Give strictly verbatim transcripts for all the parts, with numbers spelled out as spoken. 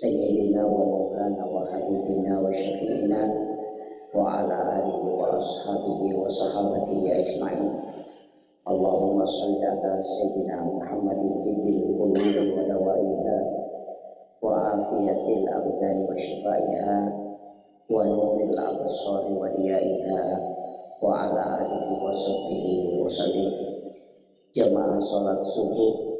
سيدنا ومولانا وحبيبنا وشفيعنا وعلى آله وأصحابه وصحابته أجمعين. اللهم صل على سيدنا محمد طب القلوب ودوائها وعافية الأبدان وشفائها ونور الأبصار وضيائها وعلى آله وصحبه وسلم. Jamaah salat subuh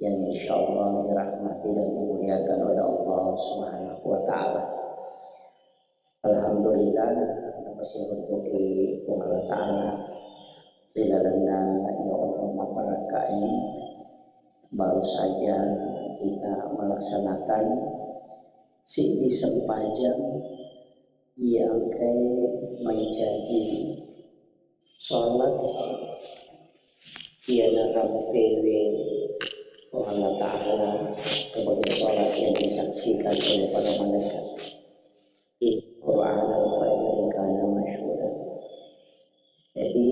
yang insyaallah dirahmati dan dimuliakan oleh Allah Subhanahu wa Ta'ala. Alhamdulillah, napasiawantuki Puang Allah Ta'ala ri lalenna iya onrong mabbarakka ini. Baru saja kita melaksanakan siddi sempajang iya engkae mancaji salat iya narampewe Puang Allah Ta'ala sebagai salat yang disaksikan oleh para malaikat. Inna Qur'anal fajri kana masyhuda. Jadi,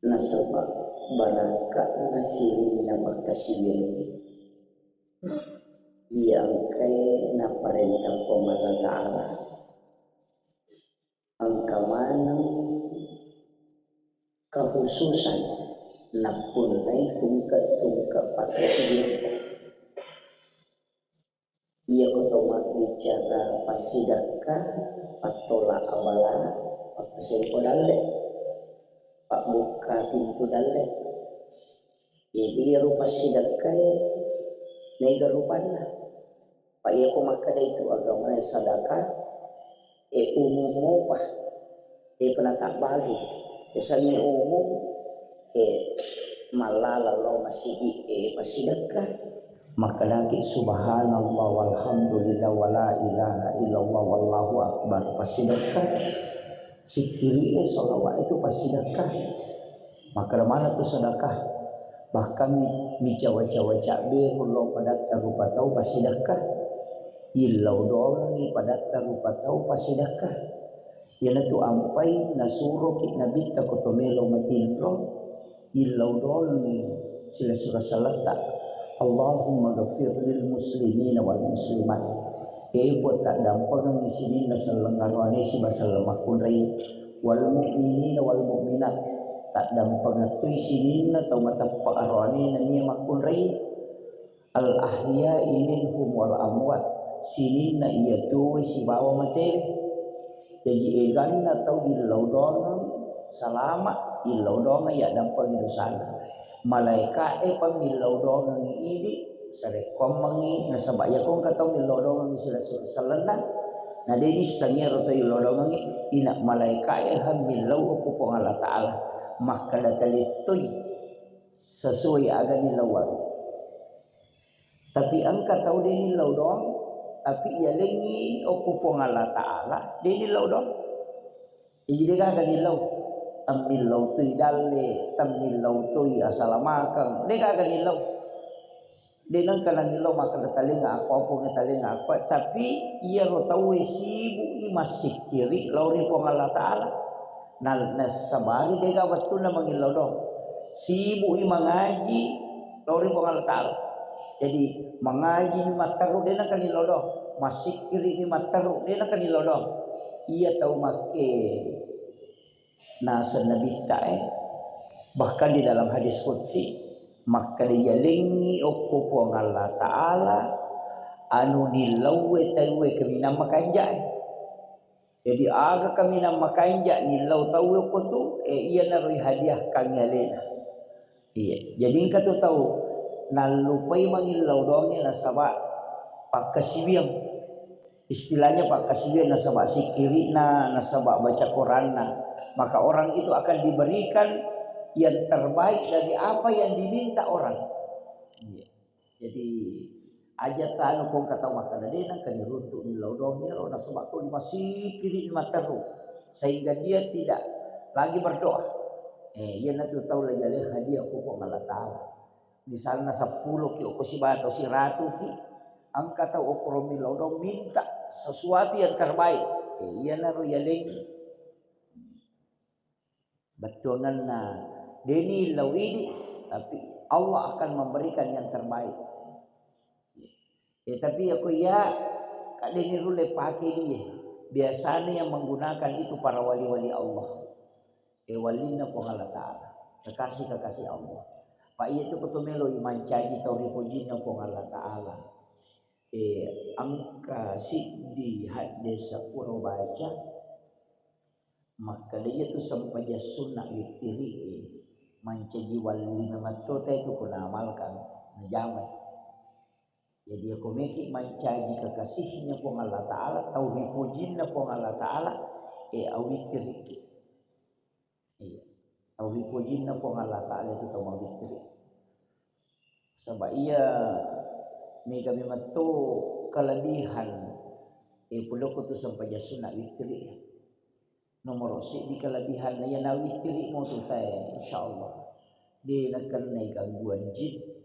nasaba barakka'na sininna pakkasiwiang iya engkae naparenta Puang Allah Ta'ala. Engka maneng kehususan nappunnai tungke-tungke pakkasiwiang. Iyako to mabbicara passidekka, pattola abala, pakkasempo dalle, pabbukka pintu dalle. Jadi iyaro passidekkae mega rupanna. Pa iyako makkeda itu agamae sadaka, e, umum mopa, e, pernah tak bagi. Biasanya umum, e, mallala lao masigi, e, passidekka. Makkedaki subhanallah walhamdulillah wala ilaha illallah wallahu akbar passidekka. Sikkiri e, salawat itu passidekka. Makkeda maneng tu sedekah, bahkan mi-, micawa-cawa cabbe lao padatta rupa tau passidekka. Illau doangengngi padatta rupa tau passidekka. Iyanatu ampai nasuroki Nabitta ko to melo matinro, illau doangengngi silessureng selletta. Allahumma ghafir lil muslimina wal muslimat. E Puang, taddampengengngi sininna selleng aroane siba selleng makkunrai. Wal mu'minina wal mu'minat, taddampengettui sininna tau mateppe aroane nennia makkunrai. Al ahya'i minhum wal amwat, sininna iya tuwe sibawa matewe. Jaji eganna tau illau doangeng salama, illau doangeng yaddampengi dosana. Malaeka'e pa millau doangengngi idi, sarekkoammengngi, nasaba iyako engka tau millau doangengngi silessureng sellenna, na de nissengngi ero tau illau doangengngi, ina malaeka'e ha millau okko Puang Allah Ta'ala, makkeda talittoi sesuai aga nillauang. Tapi engka tau de nillau doang, tapi iyalengngi okko Puang Allah Ta'ala, de nillau doang. Jadi degaga nillau, temmillau toi dalle, temmillau toi asalamakeng, degaga nillau. De nengka nangillau makkeda talenga apa, apa talenga apa, tapi iyaro tauwe sibu'i massikkiri lao ri Puang Allah Ta'ala. Na-, nassabari dega wettunna mangillau doang. Sibu'i mangaji lao ri Puang Allah Ta'ala. Jadi mangaji mi matteru de nengka nillau doang, massikkiri mi matteru de nengka nillau doang. Iya tau makke naseng Nabitta e. Bahkan di dalam hadis qudsi, makkeda yalengngi okko Puang Allah Ta'ala anu nillauwe tauwe kaminang makanja e. Jadi aga kaminang makanja nillau tauwe okko tu, e, iyanaro ihadiahkangngi alena. Iya, jadi engka tu tau nallupai mangillau doangnge nasaba pakkasiwiang. Istilahnya pakkasiwiang nasaba sikkiri'na, nasaba baca Quranna. Maka orang itu akan diberikan yang terbaik dari apa yang diminta orang. Iya. Jadi aja tanu kong kata makkeda de nengka niruntu millau doang iyaro nasaba to masikkiri matteru sehingga dia tidak lagi berdoa. Eh, iyanatu tau la jaleng hadiah ko Puang Allah Ta'ala. Misalna seppulo ki okko sibawa tau siratu ki, engka tau okkoro millau doang minta sesuatu yang terbaik. Eh, iyanaro yaleng bettuangenna de nillau idi, tapi Allah akan memberikan yang terbaik. Eh, tapi ya ko iya, kadeni rulle pake die. Biasanya yang menggunakan itu para wali-wali Allah. Eh, walinna Puang Allah Ta'ala. Kekasih-kekasih Allah. Pak iya tu koto melo mancaji tau ripojinna Puang Allah Ta'ala. Eh, engka siddi hadis pura baca, makkeda iyatu sempajang sunna wittiri, eh, mancaji walli memetto te tu kuna amalkan, najamai. Jadi, ako meki mancaji kekasihnya Puang Allah Ta'ala, tau ripojinna Puang Allah Ta'ala, eh, awittiri. Iya. Tau ripojinna Puang Allah Ta'ala itu tau mawittiri. Saba iya mega memetto kelebihan, eh, puloko tu sempajang sunna wittiri. Nomoro siddi kelebihan, iya nawittiri mo tu tae, insyaallah. De nakennai gangguan jin.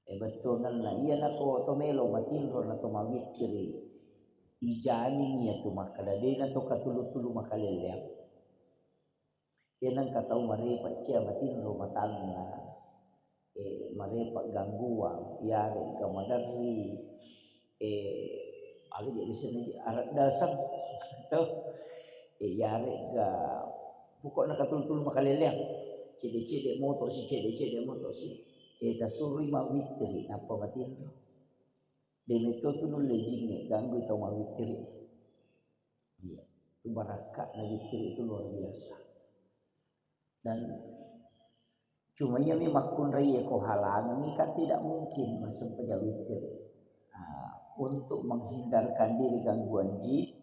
Eh, bettuangenna, iyanako to melo matinro na to mawittiri, ijamin iyatu makkeda de na to katulu-tulu makalelleang. Iya nengka tau marepa cia matinro matanna, eh, marepa gangguang, iyarega maderri, eh, aga je disenna je, arek daseng. To. Eh, iyarega pokokna katulu-tulu makalelleang. Cede-cede moto si, cede-cede moto si. Eh, tasurui mawittiri, nappa matinro. De metto tu nulle jingnge ganggu tau mawittiri. Iya. Tu barakka'na wittiri itu luar biasa. Dan cuma iyami makkunrai ko halangi kan tidak mungkin massempajang witir. Nah, untuk menghindarkan diri gangguan jin,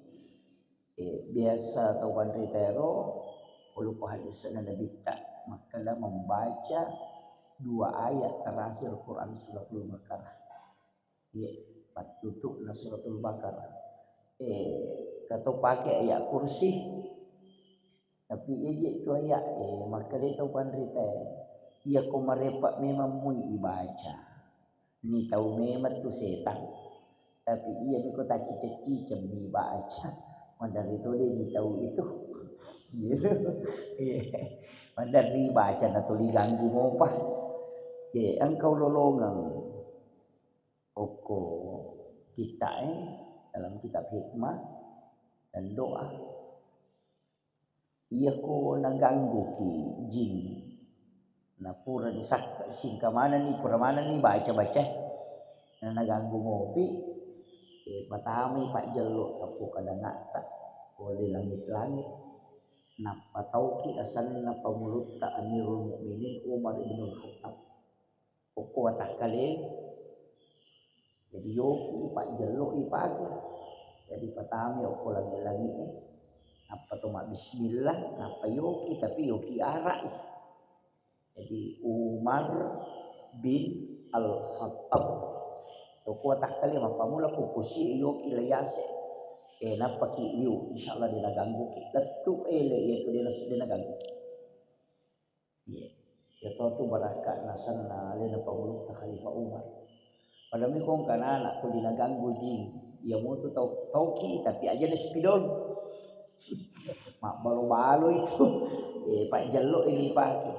eh, biasa tau panrita ero, puluko hadisna Nabitta, makkeda membaca dua ayat terakhir Quran Suratul Baqarah. Iya, pattutu'na Suratul Baqarah. Eh, kato pake ayat kursi. Tapi iya je tu ayat, eh, makkeda tau panrita, eh, iya ko marepa memang mui ibaca. Ni tau memang tu setang. Tapi iya mi ko tacciceng-ciceng mi baca. Maderri to de ni tau itu. Gitu. Iya. Maderri baca na tuli ganggu mopa. Iya, engkau lolongeng. Okko kitta'e dalam kitab hikmah dan doa. Iyako nagangguki jin, napura disakka singka manenni, pura manenni baca-baca, na naganggu mopi, eh, patamai pajjello tappu kadangatta, pole langit-langit, nappa tauki asenna pangulutta Amirul Mukminin Umar ibnul Khattab. Okko watakkale. Jadi yoki pajjello ipake. Jadi patami okko langi-langi e. Nappa to mabbismillah, nappa yoki, tapi yoki arak. Jadi Umar bin Al-Khattab. Okko watakkale mappamula ko kusi yoki layase. Eh, nappa ki liu, insyaallah de naganggu ki. Lettu ele iya tu de nas-, de naganggu. Iya. Iya to tu barakka nasenna alena pangulutta Khalifah Umar. Pada mi kong kana anak tuli naganggu jin. Iya mutu tau, tauki tapi aja na spidol. Mabbalo-balo itu. Eh, pajjello ini pake.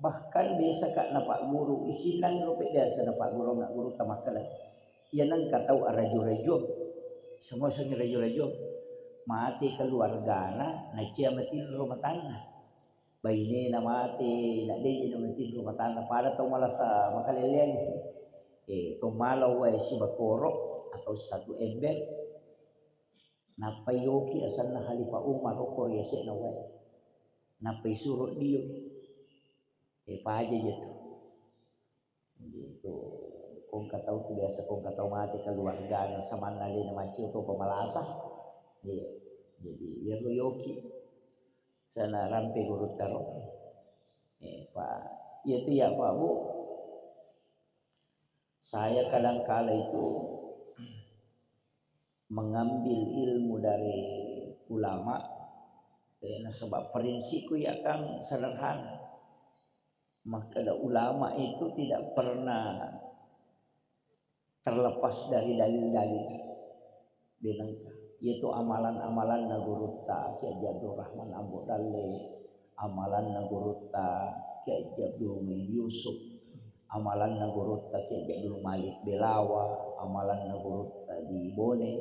Bahkan biasa kak na pak guru, isinang lo pe biasa na pak guru, nggak guru tamakkeda. Iya nengka tau arajo-rajo. Semua seni rajo-rajo. Mate keluargana, na cia matinro matanna. Bainena mate, na deje na matinro matanna, pada tau malasa makaleleang. Eh, to mala wae sibakoro atau satu ember. Nappa yoki asenna Khalifah Umar okko ri yase'na wae. Nappa isuro dio. Eh, paja je tu. Jadi, itu kongka tau tu biasa kongka tau mate keluargana, samanna alena maccio to pamalasa. Iya. Jadi, iyaro yoki. Sana rampe gurutta ro. Eh, Pak, iya tu ya, Pak, Bu. Saya kadangkala itu mengambil ilmu dari ulama, eh, nasaba prinsipku ya kan sederhana. Makkeda ulama itu tidak pernah terlepas dari dalil-dalil. Denengka. Yaitu amalan-amalan na gurutta Kiai Haji Abdul Rahman Ambo Dalle, amalan na gurutta Kiai Haji Abdul Muin Yusuf, Amalanna gurutta Kiai Abdul Malik Belawa, amalanna gurutta di Bone,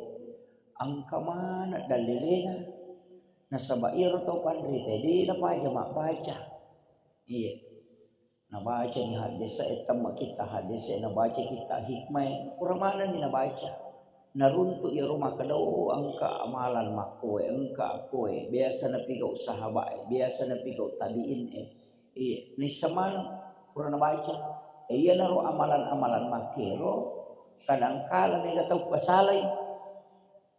engka maneng dallelena. Nasaba iyaro tau panrita de napaja mabbaca. Iya. Nabacani haddese, temma kitta haddese, nabaca kitta hikmah, pura manenni nabaca. Naruntu iyaro makkeda, oh, engka amalan makkoe, engka akkoe, biasa napigau sahabae, biasa napigau tabiin e. Iya, nisseng maneng pura nabaca. E, iyanaro amalan-amalan makkero kadangkala mega tau pasalai.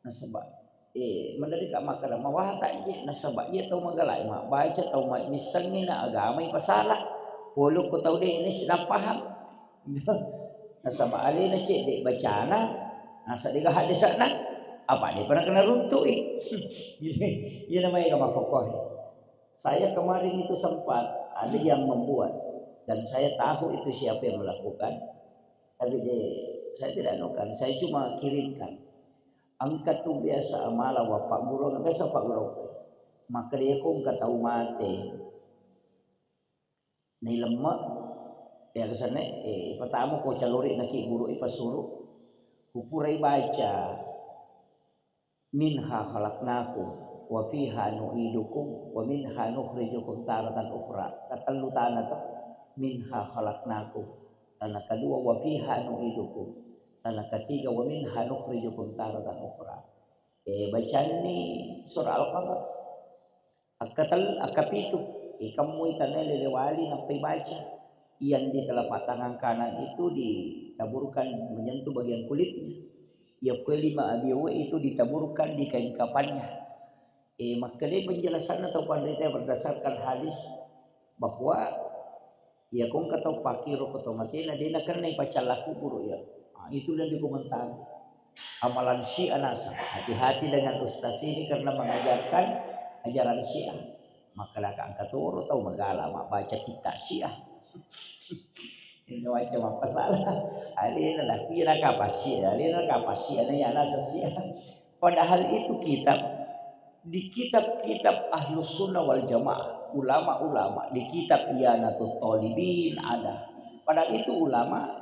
Nasaba, eh, menderika makkeda mawata je, nasaba iya tau magalai mabbaca, tau ma-, missengngi na agamai pasala. Polokko tau de nisseng paham. Nasaba alena cedde bacana, nasa dega haddesana, apa de pernah kena runtui. Iya namanya makkokkoe. Saya kemarin itu sempat ada yang membuat dan saya tahu itu siapa yang melakukan, tapi de, saya tidak anukan, saya cuma kirimkan. Engka tu biasa amala wa pagguru, biasa pagguru. Makkeda ko engka tau mate. Nailemma, ya kesana, eh, pertama ko calori naki guru ipasuru. Kupurai baca. Minha khalaqnakum wa fiha nu'idukum wa minha nukhrijukum taratan ukhra. Katellu tana to. Minha khalaqnakum. Tana kedua wa fiha nu'idukum. Tana ketiga wa minha nukhrijukum taratan ukhra. Eh, bacanni surah Al-Qamar. Akkatel-, akkapitu, ikemmui tanae lele wali nappai baca. Yang di telapak tangan kanan itu ditaburkan menyentuh bagian kulitnya. Iya kue lima abiowe itu ditaburkan di kain kafannya. Eh, makkedai penjelasanna tau panrita berdasarkan hadis bahwa iya ko engka tau pakiro ko tau matena, de nakennai paccalla kuburu iya. Ah, itu yang dikomentari. Amalan Syiah nasa. Hati-hati dengan ustaz ini karena mengajarkan ajaran Syiah. Maka laka engka toro tau magala mabbaca kitta Syiah. Ini macam apa salah? Alena lah, kira kapa Syiah, alena kapa Syiah, na ya nasa Syiah. Padahal itu kitab, di kitab-kitab Ahlus Sunnah wal Jamaah, ulama-ulama, di kitab Ianatut Talibin ada. Padahal itu ulama,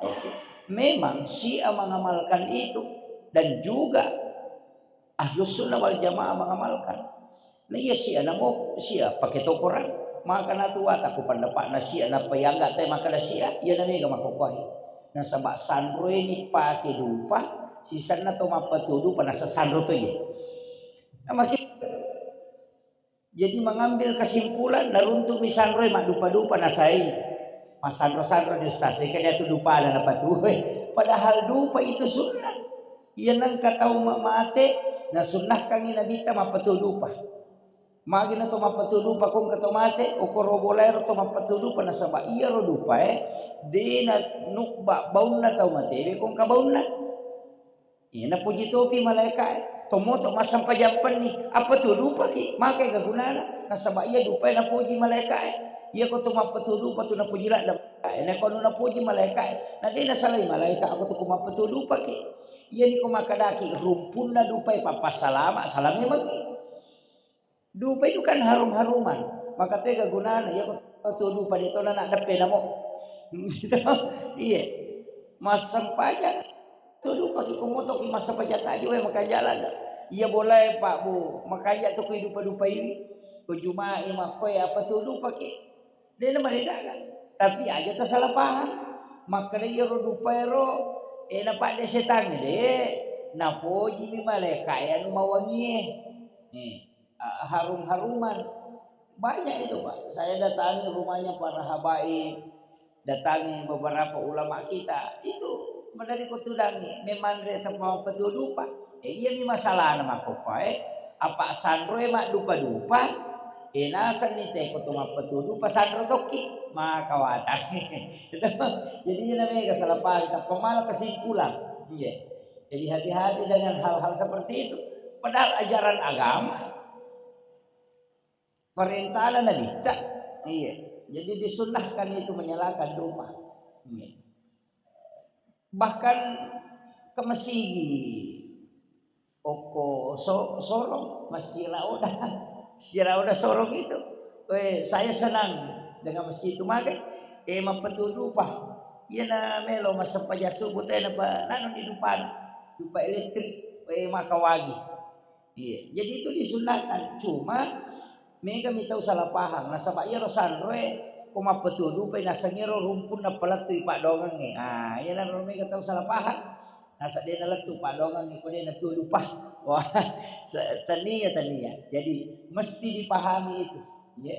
memang Syiah mengamalkan itu, dan juga Ahlus Sunnah wal Jamaah mengamalkan. Nah, iya Syiah, namo Syiah, pakai tokoran. Maka natu wata ku pendapatna Syiah, napa yang enggak teh maka Syiah, iya namanya gak makokohi. Nasaba sanroeni pake dupa, sisanna to mappetu dupa, nasa sanro to iye. Nah, makin jadi mengambil kesimpulan, naruntu mi sanroe maddupa-dupa, nasai massanro-sanro di ustaz, kan itu dupana napatuhe. Padahal dupa itu sunnah. Iya nengka tau ma-, mate, nasunnahkangi Nabitta mappetu dupa. Magi na to mappetu dupa, kong ka to mate, okoro bolaero to mappetu dupa, nasaba iyaro dupae, de na nubba baunna tau matewe, kong ka baunna. Iya, napoji topi malaeka'e, tomoto massempajang penni, appetu dupaki, makai ga gunana, nasaba iya dupae napoji malaeka'e. Iya ko to mappetu dupa tu napoji ladde malaeka'e, nako anu napoji malaeka'e, na de nasalai malaeka, ako tu ko mappetu dupaki. Iyani ko makkedaki rumpunna dupae pappassalama, salama magi. Dupa itu kan harum-haruman. Maka tega gunana, iya ko to dupa de to na deppe namo. Iya. Massempajang to dupa ki, ko moto ki massempajang tajue makanja ladde. Iya bolae Pak Bu, makanja to ko dupa-dupa iwi. Ko Juma'i makkoe apa to dupa ki. De na maregaga. Tapi aja tasala paham. Makkeda iyaro dupaero, eh, napadde setangnge de. Napoji mi malaeka'e anu mawangie. Nih. Ah, harum-haruman. Banyak itu, Pak. Saya datangi rumahnya para habaib, datangi beberapa ulama kita. Itu menari kutudangi, memanre tempat petu dupa. Eh, iya mi masalahna makkokkoe, apa sanroe maddupa-dupa, eh, nasenni teko to mappetu dupa sanro tokki, maka watang. Itu, jadi iya namanya kesalahpahaman, tappa mala kesimpulan. Iya. Jadi hati-hati dengan hal-hal seperti itu. Padahal ajaran agama Parentana Nabitta. Iya. Jadi disunnahkan itu menyalakan dupa. Iya. Bahkan ke masigi okko so-, sorong, Masjid Raudah. Masjid Raudah sorong itu. Eh, saya senang dengan masjid itu. Maka, eh, mappetu dupa. Iyana melo massempajang subuh tena pa nanu di dupana, dupa elektrik, eh, maka wagi. Iya, jadi itu disunahkan. Cuma mega mi tau salah paham. Nasaba iyaro sanroe ko mappetuo dupai naseng ero rumpunna palettui paddoangengnge. Ah, iyana ro mega tau salah paham. Nasaba de nalettu paddoangengnge ko de natuo dupa. Wah, se-, tania, tania. Jadi mesti dipahami itu. Ya.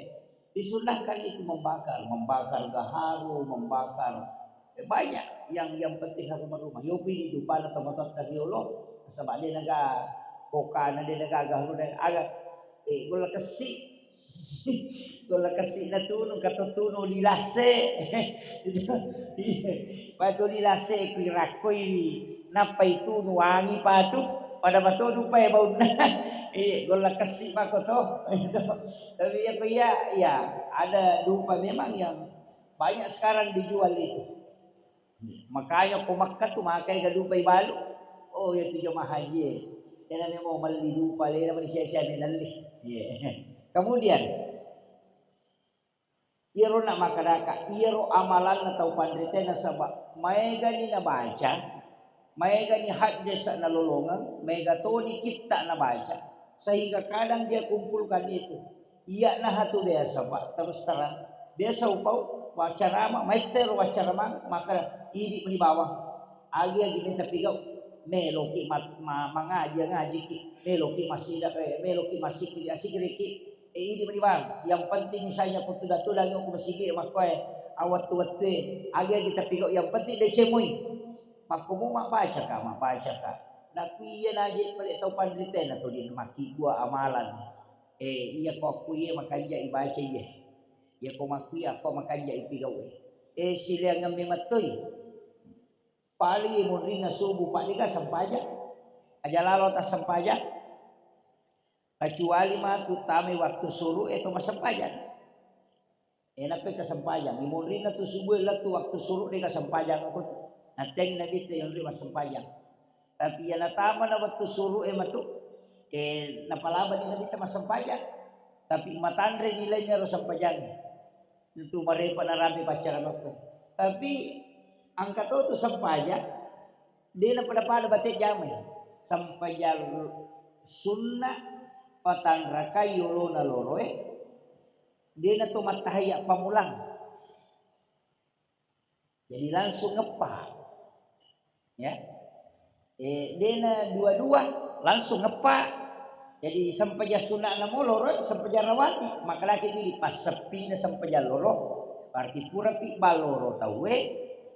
Disunahkan itu membakar, membakar gaharu, membakar, eh, banyak yang, yang penting harus merumah. Yopi di dupana tomatoatta riolo, nasaba de naga kokana, de naga gaharu, de aga, eh, golla kessi. Golla kessi natunu, kato tunu dilasse. Iya. Patu dilasse, kui rakkoi, nappa itunu wangi patu, pada matodu pae baunna. Iya, golla kessi mako to. Tapi ya, iya, iya, ada dupa memang yang banyak sekarang dijual itu. Makanya ko Makkah tu makai ga dupa ibalu. Oh, ya tu jamaah haji. Tena memang melli dupa, lena mani sia-sia menelli. Iya. Kemudian, iyaro na makkadaka, iyaro amalanna tau panritae nasaba maegani nabaca, maegani haddesa nalolongeng, maega toni kitta nabaca, sehingga kadang dia kumpulkan itu. Iya nahatu biasa, Pak, terus terang. Biasa upau waccarama, maittero waccaramang, maka idi meni bawang. Agi-agi meta pigau, meloki mat-, ma-, mangaji, ngajiki, meloki masida, eh, meloki masikiri, asikiriki. Eh, idi mani bang, yang penting misalnya ko tudang-tudang ko masigi makkoe, awettu-wettue, agi-agi tapigau, yang penting deceng moi. Makko mu mabbaca ka, mabbaca ka. Nakku iya naje pale tau panritae na tuli makkibua amalan. Eh, iya ko akku iya makanja ibaca iya. Iya ko makku iya ko makanja ipigau. Eh, sileangeng memettoi. Paling munrinna subuh, Pak, dega sempajang. Aja lalo tassempajang. Kecuali matu tamai waktu suru'e to massempajang. Enappe kasempajang. Imunrinna tu subuh lettu waktu suruh dega sempajang ko tu. Nattengi Nabitta yonri massempajang. Tapi iya natamana waktu suruh e matu, eh, napalabani Nabitta massempajang. Tapi matanre nilainna ro sempajangnge. Tentu marepa narampe paccara makkue. Tapi engka to tu sempajang, de napada-pada bate jamai. Sempajang sunna patanrakai yolona loroe, de na to mattahayya pamulang. Jadi langsung ngeppa. Ya. Eh, dena dua-dua, langsung ngeppa. Jadi sempajang sunna'na mo loro, sempajang rawati. Maka laki tu di passeppina sempajang loro. Berarti purapi balloro tauwe,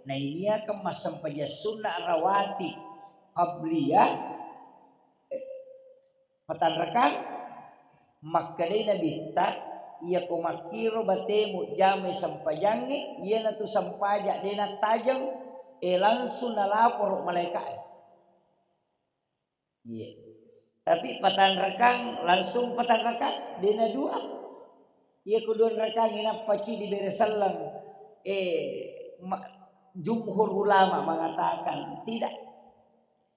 nainiakeng massempajang sunna rawati qabliyah, eh, patanrakang, makkedai Nabitta, iyako makkiro batemu jamai sempajangnge, iyanatu sempajang de nattajeng, eh, langsung nalaporo malaeka'e. Iya. Tapi patanrakang, langsung patanrakang, de nadua. Iyako dua rakangnge nappa cidi bere selleng, eh, ma-, jumhur ulama mengatakan tidak.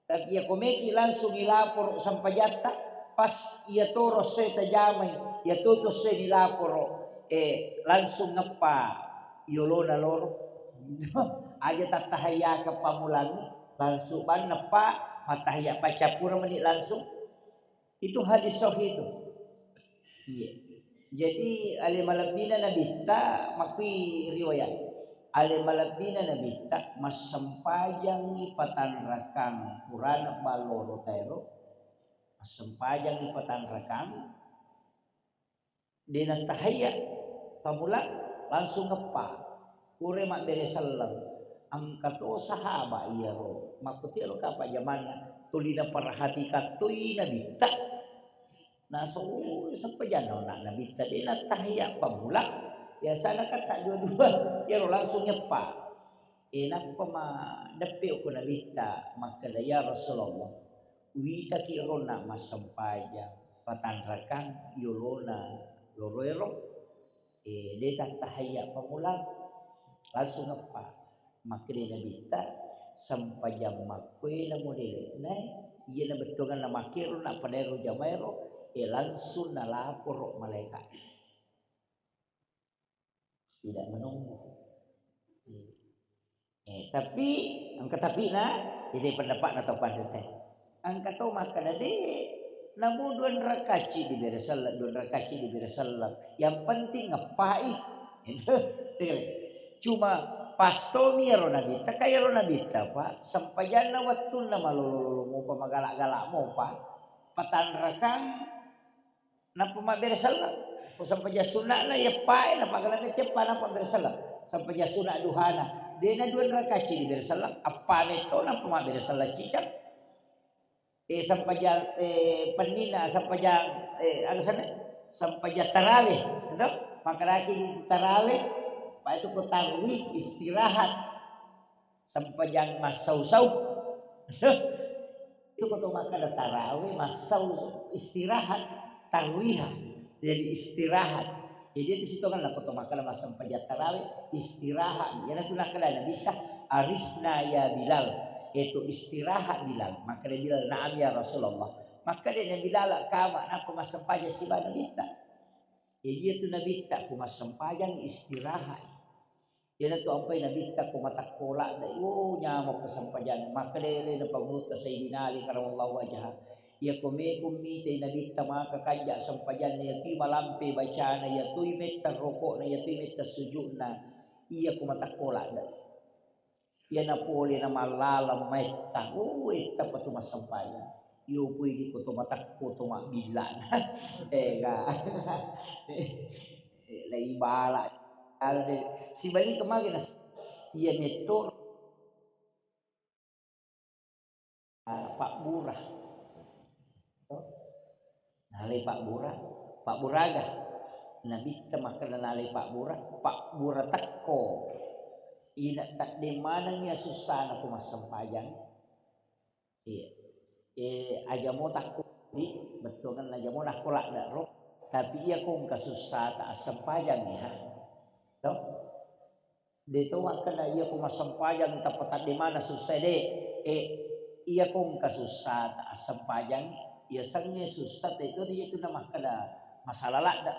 Tapi iyako meki langsung ilaporo sempajatta, pas iya toro essoe tajamai, iya toto essoe nilaporo, eh, langsung ngeppa yolona loro. Aja tattahayyakeng pamulangngi, langsung banneppa mattahayya paccappureng meni langsung. Itu hadis sahih itu. Iya. Jadi, ale malebbina Nabitta, makkui riwayat. Ale malebbina Nabitta, massempajangngi patanrakang purana balloro taero, massempajangngi patanrakang, de nattahayya pamulang, langsung ngeppa. Pura mabbere selleng. Engka to sahaba iyaro, makkutiro kapang jamanna, tuli naperhatikang toi Nabitta. Naso, sempajanna onna Nabitta de nattahayya pamulang. Biasana kan ta dua-dua, iyaro langsung ngeppa. Eh, nappa ma deppe ko Nabitta makkeda, "Ya Rasulullah, witaki ronna massempajang patanrakang yolona loroero." Eh, de tattahayya pamulang, langsung ngeppa. Makkeda Nabitta, "Sempajang makkoe na modele'na, iyana bettuanganna makkero na padaero jamaero, eh, langsung nalaporo malaeka." Tidak menunggu. Eh, Tapi, engka tapina, jadi pendapatna tau panrita. Engka to makkeda, de, namo dua rakacci dibere selleng, dua rakacci dibere selleng. Yang penting ngeppai. Cuma pas tomi ero nabitta, ka ero nabitta, Pak, sempajanna wettunna malolo-lolo mopa, magala-gala mopa, patanrakang, nappa mabbere selleng. Ko sempajang sunna'na, iyeppae, nappa gala mette eppa, nappa mabbere selleng. Sempajang sunna duhana, dena dua rakacci dibere selleng, eppa metto, nappa mabbere selleng cicang. Eh, sempajang, eh, pennina, sempajang, eh, aga senna? Sempajang tarawih, to? Makkedaki di tarawih, pa itu ko tarwih, istirahat. Sempajang massau-sau. Itu ko to makkeda tarawih, massau, istirahat, tarwiha. Jadi istirahat. Jadi itu sitongenna ko to makkeda massempajang tarawih, istirahat. Iyanatu nakkeda Nabitta, "Arihna ya Bilal." Itu istirahat Bilal. Makkeda Bilal, "Na'am ya Rasulullah." Makkeda na Bilal, "Kama, nappa massempajang siba Nabitta." Jadi itu Nabitta ko massempajang istirahat. Iyanatu ampai Nabitta ko matakko ladde, oh, nyameng ko sempajang. Makkeda alena Pangulutta Sayyidina Ali karamallahu wajhah, iya ko meko mitai Nabitta maka kajja sempajanna, iya toi malampe bacana, iya toi metta rokokna, iya toi metta sujudna, iya ko matakko ladde. Iya napole na mallaleng maetta, oh, etta patu massempajang. Iyo pui di ko to matakko to mabbillana. Ega. Eh, lai bala. Ada de, sibali kemari nas. Iya metto, ah, pabbura. To? Nalai pabbura, pabburaga. Nabitta makkeda nalai pabbura, pabbura tekko. Ina tadde maneng iya sussana ko massempajang. Iya. Eh, aja mo takko di, bettuanna aja mo nakko ladde ro, tapi iya ko engka sussata assempajang, ha. To? De to makkeda iya ko massempajang tappa tadde maneng sussa de. Eh, iya ko engka sussata assempajang, iya sengnge sussa te to, iya tu namakkeda masalah ladde.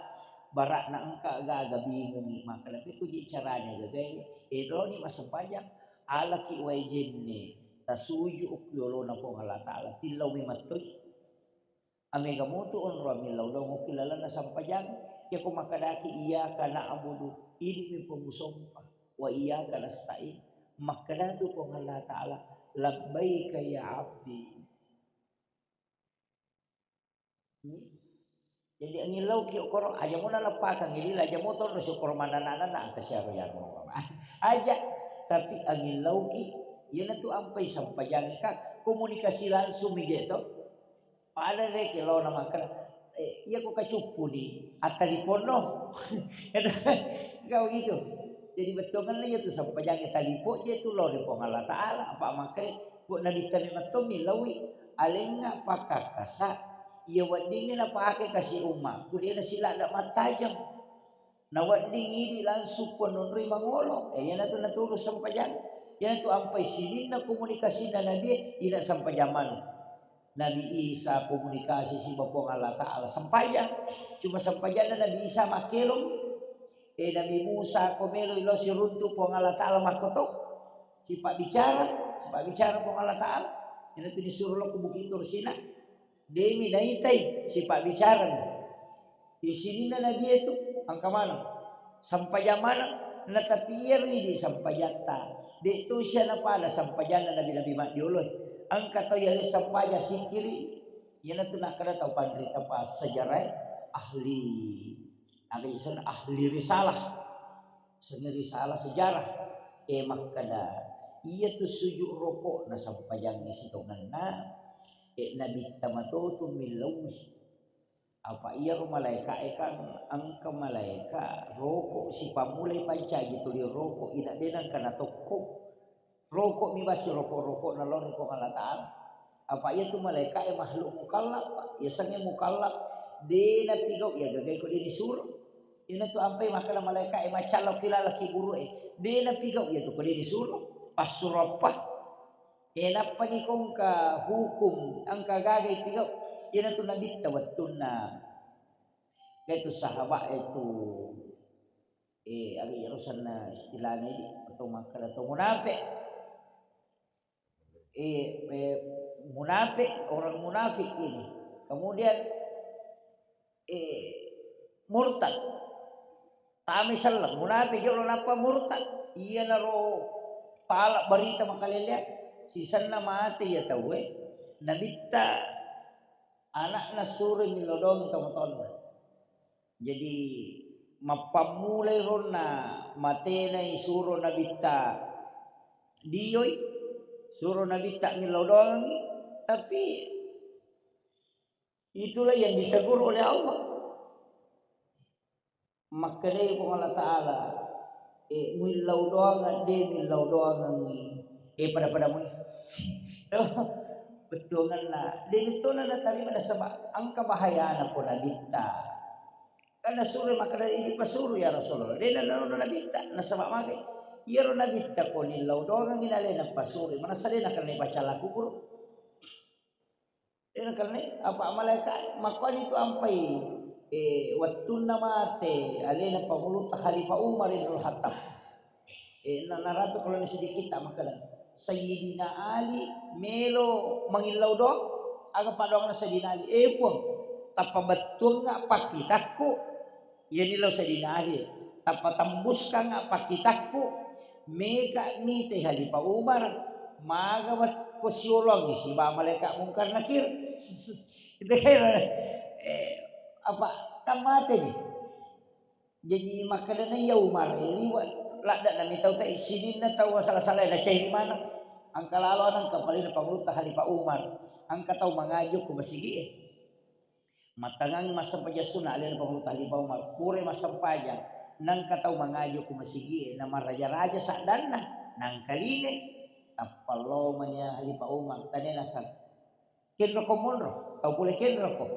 Bara'na engka gaga bingungi makkeda, "Pekko je caranya gaga ini?" Eh, loni massempajang. Alaki wae jenne, tasuju okki yolona Puang Allah Ta'ala, tillau memettoi. Amega mutu onrong millau dong okki lalenna sempajang. Yako makkedaki, "Iyyaka na'budu," idi'mi Puang musompa, "wa iyyaka nasta'in." Makkeda tu Puang Allah Ta'ala, "Labbaika ya abdi." Hmm? Jadi angillauki okoro, aja mo naleppakang, ilila aja mo tonro syukur manana-nana, engka siaro yaro. Aja, tapi angillauki, iyanatu ampai sempajang ka, komunikasi langsung mi je to. Pada reke laona makkeda, eh, iya ko kacuppu ni, attaliponno. Kau gitu. Jadi bettuanna iya tu sempajang talipong je tu lao ri Puang Allah Ta'ala, apa makkeda, ko Nabitta memang to millaui, alengnga pakkakkasa, iya weddingngi napake kasi umma, ku de nasiladda mattajeng. Nawedding idi langsung ko nonroi mangolo, eh, iyanatu naturu sempajang. Iyanatu ampai sininna komunikasinna Nabi, ina sempajang maneng. Nabi Isa komunikasi siba Puang Allah Ta'ala sempajang. Cuma sempajanna Nabi Isa makkelong. Eh, Nabi Musa ko melo ilo siruntu Puang Allah Ta'ala makkoto. Sipabbicara, sipabbicara Puang Allah Ta'ala. Iyanatu disuro lo ku Bukit Tur Sina. Demi naitai, sipabbicarami. Di sininna Nabi itu, engka maneng. Sempajang maneng, natapi iyaro idi sempajatta. De to sia napada sempajanna nabi-nabi maddioloe. Engka tau yale sempajang sikkiri, iyanatu nakkeda tau panrita pa sejarah ahli, aga isenna ahli risalah. Senna risalah sejarah. Eh, makkeda, iya tu sujud rokok na sempajangnge sitongenna, eh, Nabitta matotu millauwi. Apa iyaro malaeka'e kan engka malaeka roko sipammulai pancaji tuli roko, ina de nengka natokko. Roko mi basi roko-roko nalori Puang Allah Ta'ala. Apa iya tu malaeka'e makhluk mukallaf, Pak. Yasengnge mukallaf, de napigau iya gagai ko de nisuro. Ina tu ampai makkeda malaeka'e maccallau kilalaki buru'e. De napigau iya tu ko de nisuro. Passuro apa? Eh, nappani ko engka hukum, engka gagai pigau. Iyanatu Nabitta wettunna. Kaitu sahabat itu, eh, aga iyaro senna istilahna idi, atau makkeda to munape. Eh, eh, munafik, orang munafik ini. Kemudian, eh, murtad. Tame selleng, munafik jolo nappa murtad. Iyanaro pala berita makalelea, sisenna mate iya tauwe, nabitta anakna suro millau doang tomatoanna. Jadi, mappammulai ronna matena isuro nabitta dioi, suro nabitta millau doangi, tapi itulah yang ditegur oleh Allah. Makkedai Puang Allah Ta'ala, eh, muillau doangan, de millau doangangi, eh, pada-pada mui. Tuh, bettuanganna, de bettona natarima nasaba engka bahayana ko nabitta. Kan nasuro makkeda, "Idi pasuru ya Rasulullah." De nanaro nabitta, nasaba mage. Iyaro nabitta ko nillau doangangi nalena pasuru, manassa de nakenna pacalla kuburu. De nakenna, apa malaika makkuani tu ampai, eh, wettunna mate alena pangulutta Khalifah Umar ibnul Khattab. Eh, na-, narapi kalau sedikit tak makkeda, Sayyidina Ali melo mangillau doang, aga paddoangna Sayyidina Ali? Eh, Puang, tappa bettuangnga pakkitakku. Iyani lao Sayyidina Ali, tappa tembuskangnga pakkitakku, mega mitai Khalifah Umar, maga wet-, ko siolongi siba malaikat Mungkar Nakir. Itu kan, eh, apa, kan mate ni. Jadi, makkedana iya Umar, eh, liwa-, ladde'na mi tau tai, sininna tau sala-sala, nacairi maneng. Engka lalo aneng kapalena pangulutta Khalifah Umar. Engka tau mangaji ko masigi'e. Mattangangi massempajang sunna alena pangulutta Khalifah Umar. Pura massempajang, nengka tau mangaji ko masigi'e, namaraja-raja saddanna, nangkalingai. Tappa lao mania Khalifah Umar, tania naseng. Kenroko monro, tau pole kenroko.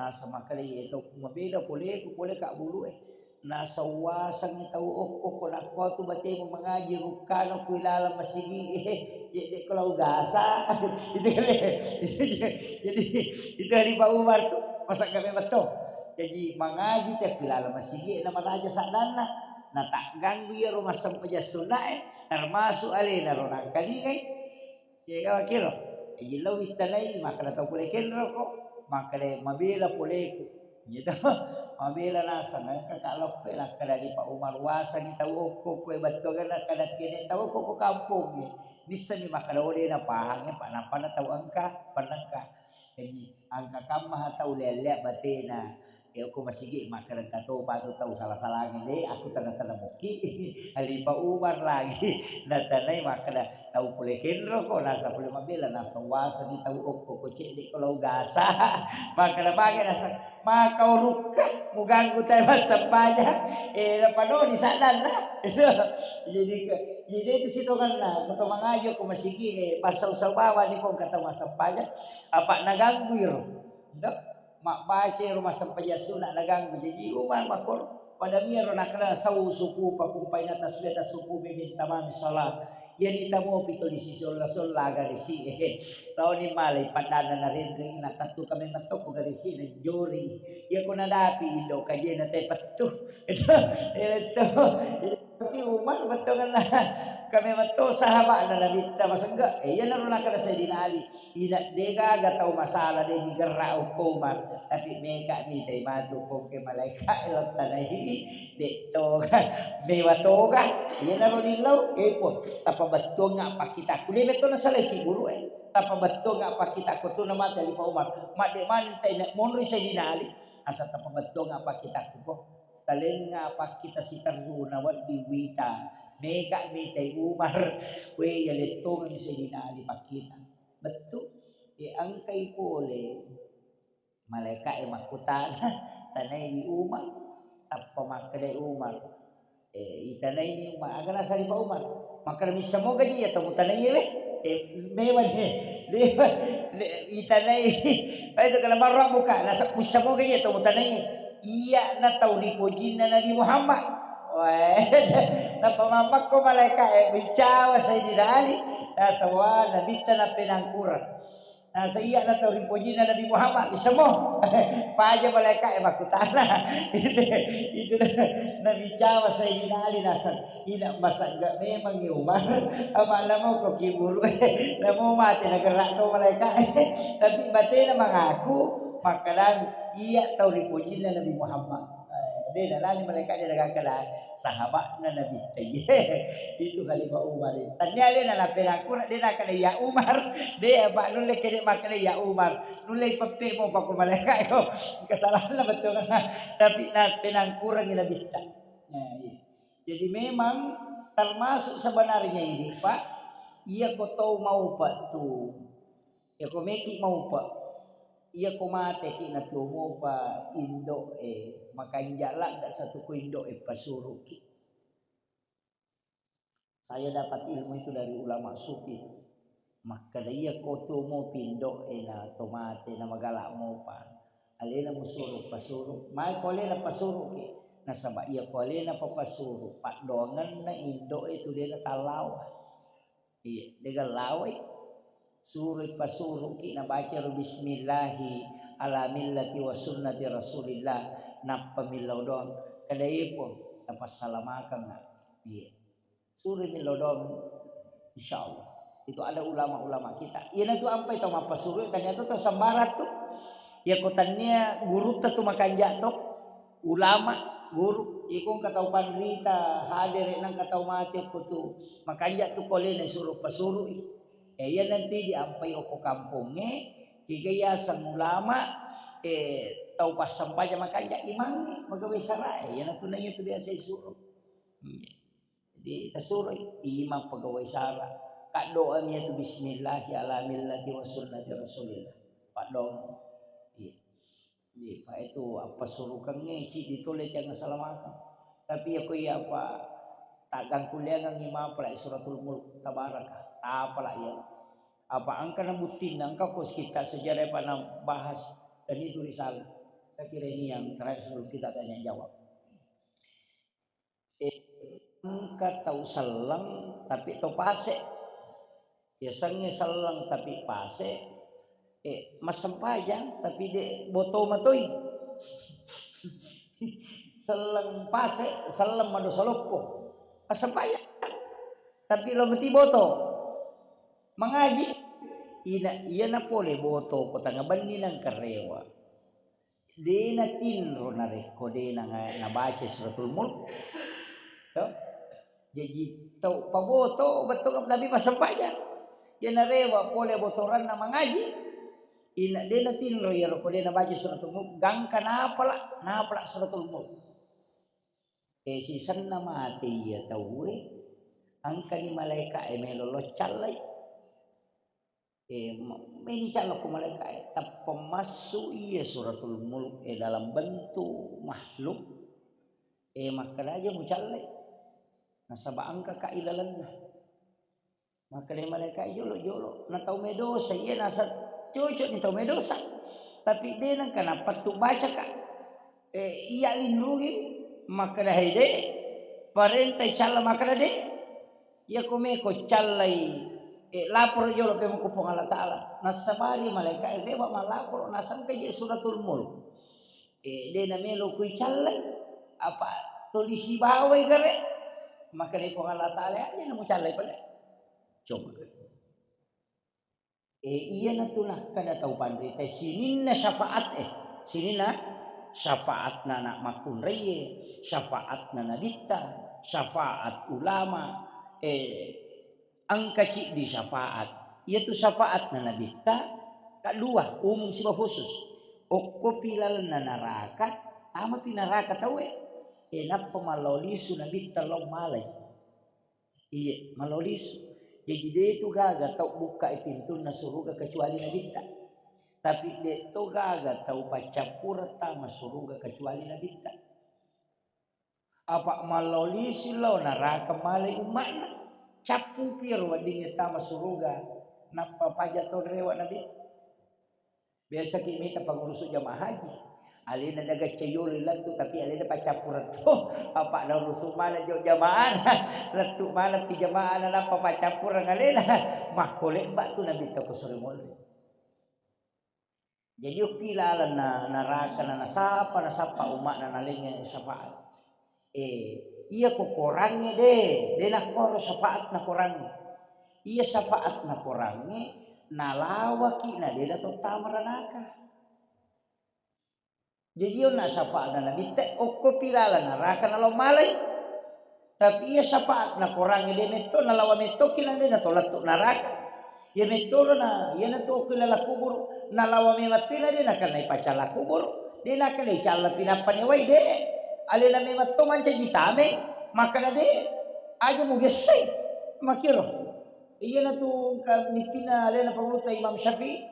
Nasa makkeda, "Iye tau mabeda poleku pole kabbulu'e." Nasa uwasengngi tau okko ko nakko tu batemu mangaji rukkano ku ilaleng masigi'e, cedde ko lau gasa. Itu kan. Jadi, itu Khalifah Umar tu masa kami betul. Jadi, mangaji te ku ilaleng masigi'e na maraja saddanna. Na tagganggu iyaro massempajang sunnae, termasuk alena ro nangkalingai. Iya, ga makkiro. Jaji lao wittanai, makkeda tau pole kenroko, makkeda mabela poleku. Gitu. Mabela naseng, engka ka lokko, nakkeda di Pak Umar, wasengngi tau okko, koe battuanna, nakkeda kene tau okko ko kampong. Nissenni makkeda, oh, de napahangngi, Pak, nampana tau engka, pennengka. Jaji, engka kamma tau lea-lea batena. Eh, okko masigi makkeda engka topa tu tau sala-salangi, de, aku tena-tena mukki. Khalifah Umar lagi. Natanai makkeda tau pole kenroko, nasa pole mabela, nasa wasengngi tau okko ko cedde ko lau gasa. Makkeda mage nasa, "Maka urukka muganggu tai massempajang." Eh, napanoni saddanna. Jadi ke, jadi itu sitonganna, ko to mangaji ko masigi, eh, pasau-sau bawani ko engka tau massempajang, apa naganggu iro. Ento? Mabbaca ero massempajang sunna naganggu. Jaji Umar makkoro, pada miyaro nakkeda, "Sau sufufakum fa inna taswiyata sufufi min tamami shalah." Iyani tamopi to di sisi solla-solla garisi. Laoni malai paddanna narenrengi natattu kame metto ko garisi najori. Iya ko nadapi indo kajena te pettu. Itu, itu. Tapi Umar bettuanna kame metto sahaba'na Nabitta masegga. Eh, iyanaro nakkeda Sayyidina Ali. Ina, de gaga tau masalah, de digerra okko Umar, tapi meka mitai matu pongke malaika e lottanai, de toga, mewa toga, iyanaro lillau, eh, Puang, tappa bettuangnga pakkitakku, de metto nasalaiki guru e, tappa bettuangnga pakkitakku tu namate Khalifah Umar, madde maneng tai monroi Sayyidina Ali, asa tappa bettuangnga pakkitakku, Puang, talengnga pakkita siterru nawedding wita, meka mitai Umar, we, iya lettongengngi Sayyidina Ali pakkita. Bettu, e, engkai pole malaeka'e makkutana, tanaiwi Umar, tappa makkedai Umar, e, itanaini Umar, aga nasaripa Umar, makkeda, "Missa mogaji iya tau mutanaiye we?" E, mewani, lewa, le, itanai, itu kala marra buka, nasa, "Missa mogaji iya tau mutanaiye?" Iyana tau ripojinna Nabi Muhammad. Wah, nappa mammakko malaeka'e, bicawa Sayyidina Ali, nasaba Nabitta nappenangkura. Nasaba iya na tau ripojinna Nabi Muhammad, bisa mo. Paja malaika e makkutana. Itu, itu Nabi cawa Sayyidina Ali naseng. Ina masagga memang ya Umar, apa namo ko kiburu, namo mate na gerak to malaika. Tapi batena mangaku, makkedami, iya tau ripojinna Nabi Muhammad. Eh, de nalani malaika de nakkeda sahabatna Nabi. Itu Khalifah Umar. Tania alena na penakura de nakkeda ya Umar, de apa nulle kede makkeda ya Umar. Nulle peppe mo pako malaika ko. Kesalahan betul. Tapi na penangkurangi Nabitta. Nah, iya. Jadi memang termasuk sebenarnya ini, Pak, iya ko tau maupa tu, iya ko meki maupa, iya ko mateki na tuo mopa indo'e, makanja ladda satu ko indo'e pasuruki. Saya dapat ilmu itu dari ulama sufi. Makkeda iya ko tuo mopi indo'e na to mate na magala mopa. Alena musuru pasuru, mai ko alena pasuruki. Nasaba iya ko alena papasuru, paddoangenna indo'e tu dena tallawa. Iya, dega lawai. Suroi pasuruki nabaca ro bismillahi ala millati wa sunnati Rasulillah, nappa millau doang. Kada epong, napassalamakengnga. Iya. Suroi millau doang, insyaallah. Itu ada ulama-ulama kita. Iyanatu ampai tau mappasuru, tania tu tau sembarang tu. Iya ko tania gurutta tu makanja to, ulama, guru. Iko engka tau panrita hadere, nengka tau mate ko tu makanja tu ko alena suro pasurui. Eh, iya nanti diampai oko kampongnge, kega yaseng ulama, eh, tau passempajang makanja imangnge, magawai sarae, iyanatu na iya tu biasa isuro. Hmm. Jadi tasuroi imang pegawai sara. Kaddoami iyatu bismillahi ala millati wa sunnati Rasulillah. Paddoang. Iya. Jadi, pa itu appasurukengnge ciddi tole tiang asalamakeng. Tapi iya ko iya apa taggangkulleangengngi mapala suratul mulk tabaraka. Tapala iya. Apa engka na buttinna, engka ko sekitar sejarah apa na bahas dan itu risalah. Saya kira ini yang terakhir sebelum kita tanya jawab. Eh, engka tau selleng tapi to pase. Yasengnge selleng tapi pase, eh, massempajang tapi de boto matoi. Selleng pase, selleng madosa loppo. Massempajang. Tapi lo mati boto. Mangaji. Ina, iyana pole boto ko tanga benni nangkarewa. De natinro narekko de na-, nabaca suratul mulk. To? Jaji tau paboto bettu nabi massempajang. Iya narewa pole botoranna mangaji. Ina de natinro iyaro ko de nabaca suratul mulk, gangka napala, napala suratul mulk. Eh, sisenna mate iya tauwe, engkani malaeka e melo loccallai. Eh, ma-, meni calla ko malaeka e, tappa massu iya suratul mulk e dalam bentuk makhluk. Eh, makkeda aja mucallai. Nasaba engka ka ilalenna. Makkeda malaeka e, jolo-jolo, na tau medosa, iya nasa cocok ni tau medosa. Tapi de nengka napattu baca ka. Eh, iya linrungi, makkeda hai de, parentai calla makkeda de. Iya ko meko callai, eh, lapor jolo pe ko Puang Allah Taala. Nassabari malaeka e, reba malapor, nasangka je suratul mulk. Eh, de namelo kui callai, apa tuli sibawai gare. Makkeda Puang Allah Taala, aja namu callai pada. Coba. Eh, iyanatu nakkeda tau panrita sininna syafaat, eh, sininna syafaatna anak makkunraie, syafaatna nabitta, syafaat ulama, eh, engka ciddi syafaat. Iyatu syafaatna nabitta, kaddua, umum siba khusus. Okkopi lalenna naraka, tamapi naraka tauwe. Eh, nappa mallao lisu nabitta lao malai. Iye, mallao lisu. Jaji, de tu gaga tau bukkai pintunna suruga kecuali nabitta. Tapi de to gaga tau paccappureng tama suruga kecuali nabitta. Apa mallao lisu lao naraka malai umma'na. Cappupi ro weddingnge tama suruga, nappa paja to rewa nabitta. Biasaki mita pangurusu jamaah haji. Alena daga cayolo lettu, tapi alena paccappureng to. Apa naurusu mana jo jamaahna. Lettu mana pi jamaahna nappa paccappureng alena. Makko lebba tu nabitta ko sore monri. Jadi okki laleng na naraka na nasapa, nasappa umma'na nalengnge syafaat. Eh, iya ko korangnge de, de nakkoro syafaat na korangnge. Iya syafaat na korangnge nalawaki na de nato tama ranaka. Jadi onna syafaatna Nabitte okko pi laleng naraka nalao malai. Tapi iya syafaatna korangnge de metto nalawa mettoki na de nato lettu naraka. Iya mettoro na iyanatu okko laleng kuburu nalawa memang tena de nakenna ipacalla kuburu. De nakenna icalla pinappa ni wai de. Alena memang to mancaji tame makkeda de aja mugessai makiro. Iyanatu engka nippina alena pangulutta Imam Syafi'i.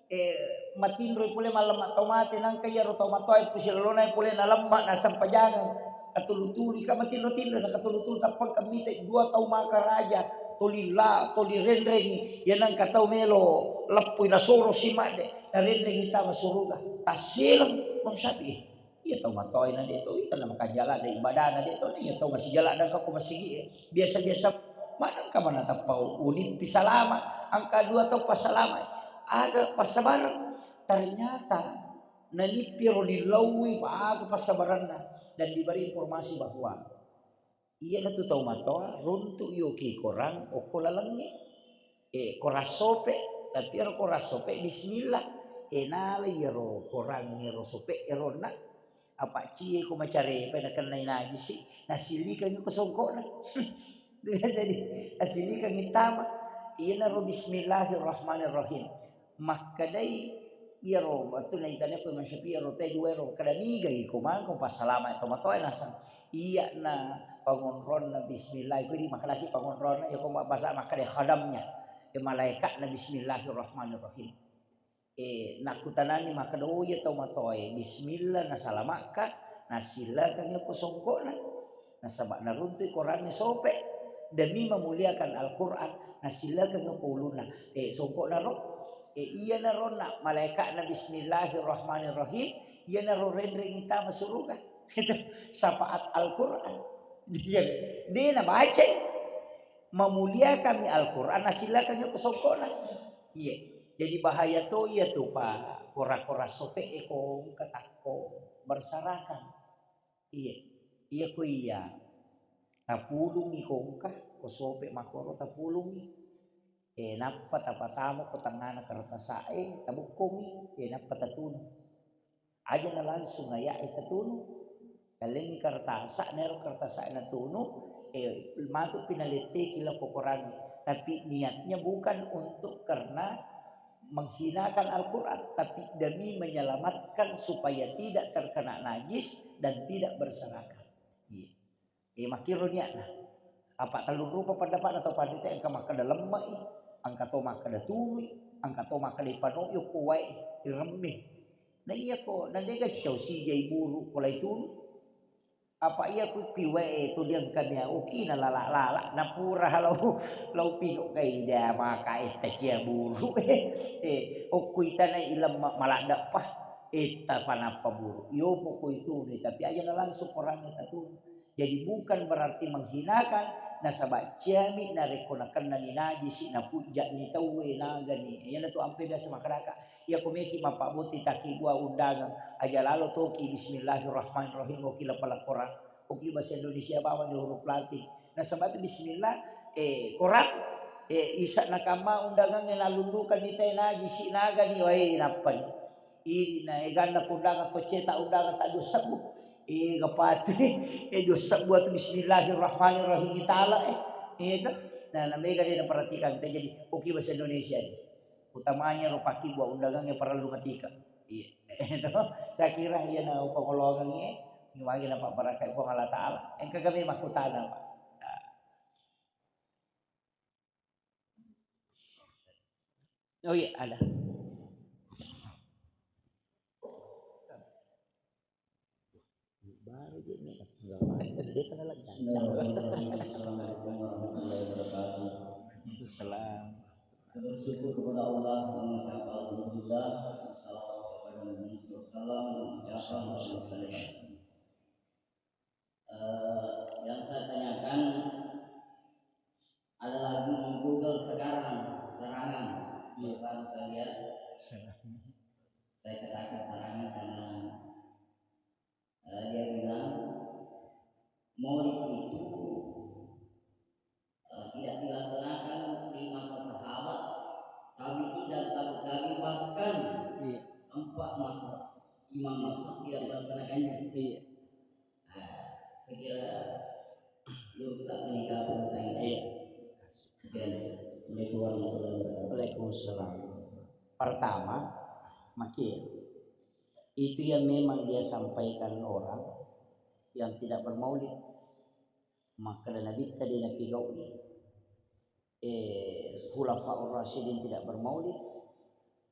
Eh, matinroi pole mallemma tau mate, nangka iyaro tau matoae pusilalona pole nalemma nasempajangeng. Katulu-tulu ka matinro-tinro na katulu-tulu tappengka mite dua tau maka raja, toli la, toli renrengi. Iya nangka tau melo leppui nasoro si madde, narenrengi tama suruga. Tasseleng Imam Syafi'i. Iya tau matoae na de to, ita na makajala de ibadana de to, iya tau masijala dangka ko masigi e. Biasa-biasa maneng ka mana tappa unippi salama, angka dua tau passalama. Aga passabareng. Ternyata nanippi ro nilaui pa aga passabarenna dan diberi informasi bahwa iyanatu tau matoa runtu yoki korang okko lalengnge. Eh, korang sope, tapi ero korang sope bismillah. Eh, nala iyaro korang ero sope eronna. Apa cie ko macarepa nakennai najisi, nasilikangi ko songkokna. Jadi asilikangi tama. Iyanaro bismillahirrahmanirrahim. Makkedai iyaro wettu naitania ko Imam Syafi'i iyaro te dua ero kada nigai ko mangko passalama to matoa naseng. Iyana pangonronna bismillah, iko di makkedaki pangonronna, iko mabbasa makkeda khadamnya. E malaikatna bismillahirrahmanirrahim. Eh, nakkutanani makkeda, "Oh, iya tau matoae, bismillah nasalamakka, nasillakangngi ko songkokna." Nasaba naruntui korangnge sope demi memuliakan Al-Quran, nasillakangngi ko ulunna. Eh, songkokna ro. Eh, iyanaro na malaikatna bismillahirrahmanirrahim, iyanaro renrengi tama suruga. Itu syafaat Al-Quran. Iya. De nabacai. Memuliakangngi Al-Quran, nasillakangngi ko songkokna. Iya. Jadi bahaya to iya tu, Pak. Kora-kora sope e ko engka takko berserakan. Iya. Iya ko iya. Tapulungi ko engka, ko sope makoro tapulungi. Eh, nappa tapatama ko tengngana kertasa'e, tabukkongi, eh, nappa tatunu. Aja na langsung aya'e tatunu. Kellengi kertasa, nero kertasa natunu, eh, matu pinaletteki lao ko korangnge. Tapi niatnya bukan untuk karena menghinakan Al-Quran, tapi demi menyelamatkan supaya tidak terkena najis dan tidak berserakan. Iya. Eh, makkiro niatna. Apa tellung rupa pendapatna tau panrita, engka makkeda lemme'i, engka to makkeda tunui, engka to makkeda ipanoi okko wae, iremme. Na iya ko, na dega cicau sijai buru ko lai tunu. Apa iya ku ki wae to diangka mia, oki na lala-lala, na pura lau, lau pino kai dia maka etta cia buru. Eh, okko itana ilemma maladdepa, etta panappa buru. Iyo poko itunu, tapi aja na langsung korangnge tatunu. Jadi bukan berarti menghinakan, nasaba ciami narekko nakennani najisi, napujja'ni tauwe, nagani. Iyanatu ampe biasa makkedaka, iya ko meki mappabbotting takkibua undangan, aja lalo toki bismillahirrahmanirrahim, oki lapala korang, oki bahasa Indonesia bawang di huruf Latin. Nasaba tu bismillah, eh, korang, eh, isa nakamma undangangnge nalundukanni te najisi, nagani, wae nappani. Idi na eganna kondangan to cetak undangan tak dua sebbu. Ega patu, eh, dua sebbu atu bismillahirrahmanirrahim itala, eh. Iya to. Nah, na mega de naperhatikan kita jadi oki bahasa Indonesia ni. Utamanya ro pakkibua undangangnge parellu matika. Iya. To. Saya kira iya na upangolongangnge, magi na pabbarakai Puang Allah Taala. Engka kami makkutana, Pak. Nah. Oh iya, ada. Baru dia ni, dia pernah lagi. Assalamualaikum warahmatullahi wabarakatuh. Salam. Bersyukur kepada Allah, mengucap alhamdulillah, salawat kepada Nabi sallallahu alaihi wasallam, dan ucapan salam. Eh, yang saya tanyakan, ada lagu Google sekarang, serangan. Iya. Baru saya lihat. Serangan. Saya Memang masuk tidak melaksanakannya. Iya. Ah, saya kira lupa menikah pertanyaan. Iya. Sekian. Assalamualaikum warahmatullahi wabarakatuh. Waalaikumsalam. Pertama, maki, itu yang memang dia sampaikan orang yang tidak bermaulid. Makkeda Nabitta de napigau'i. Eh, Khulafaur Rasyidin tidak bermaulid,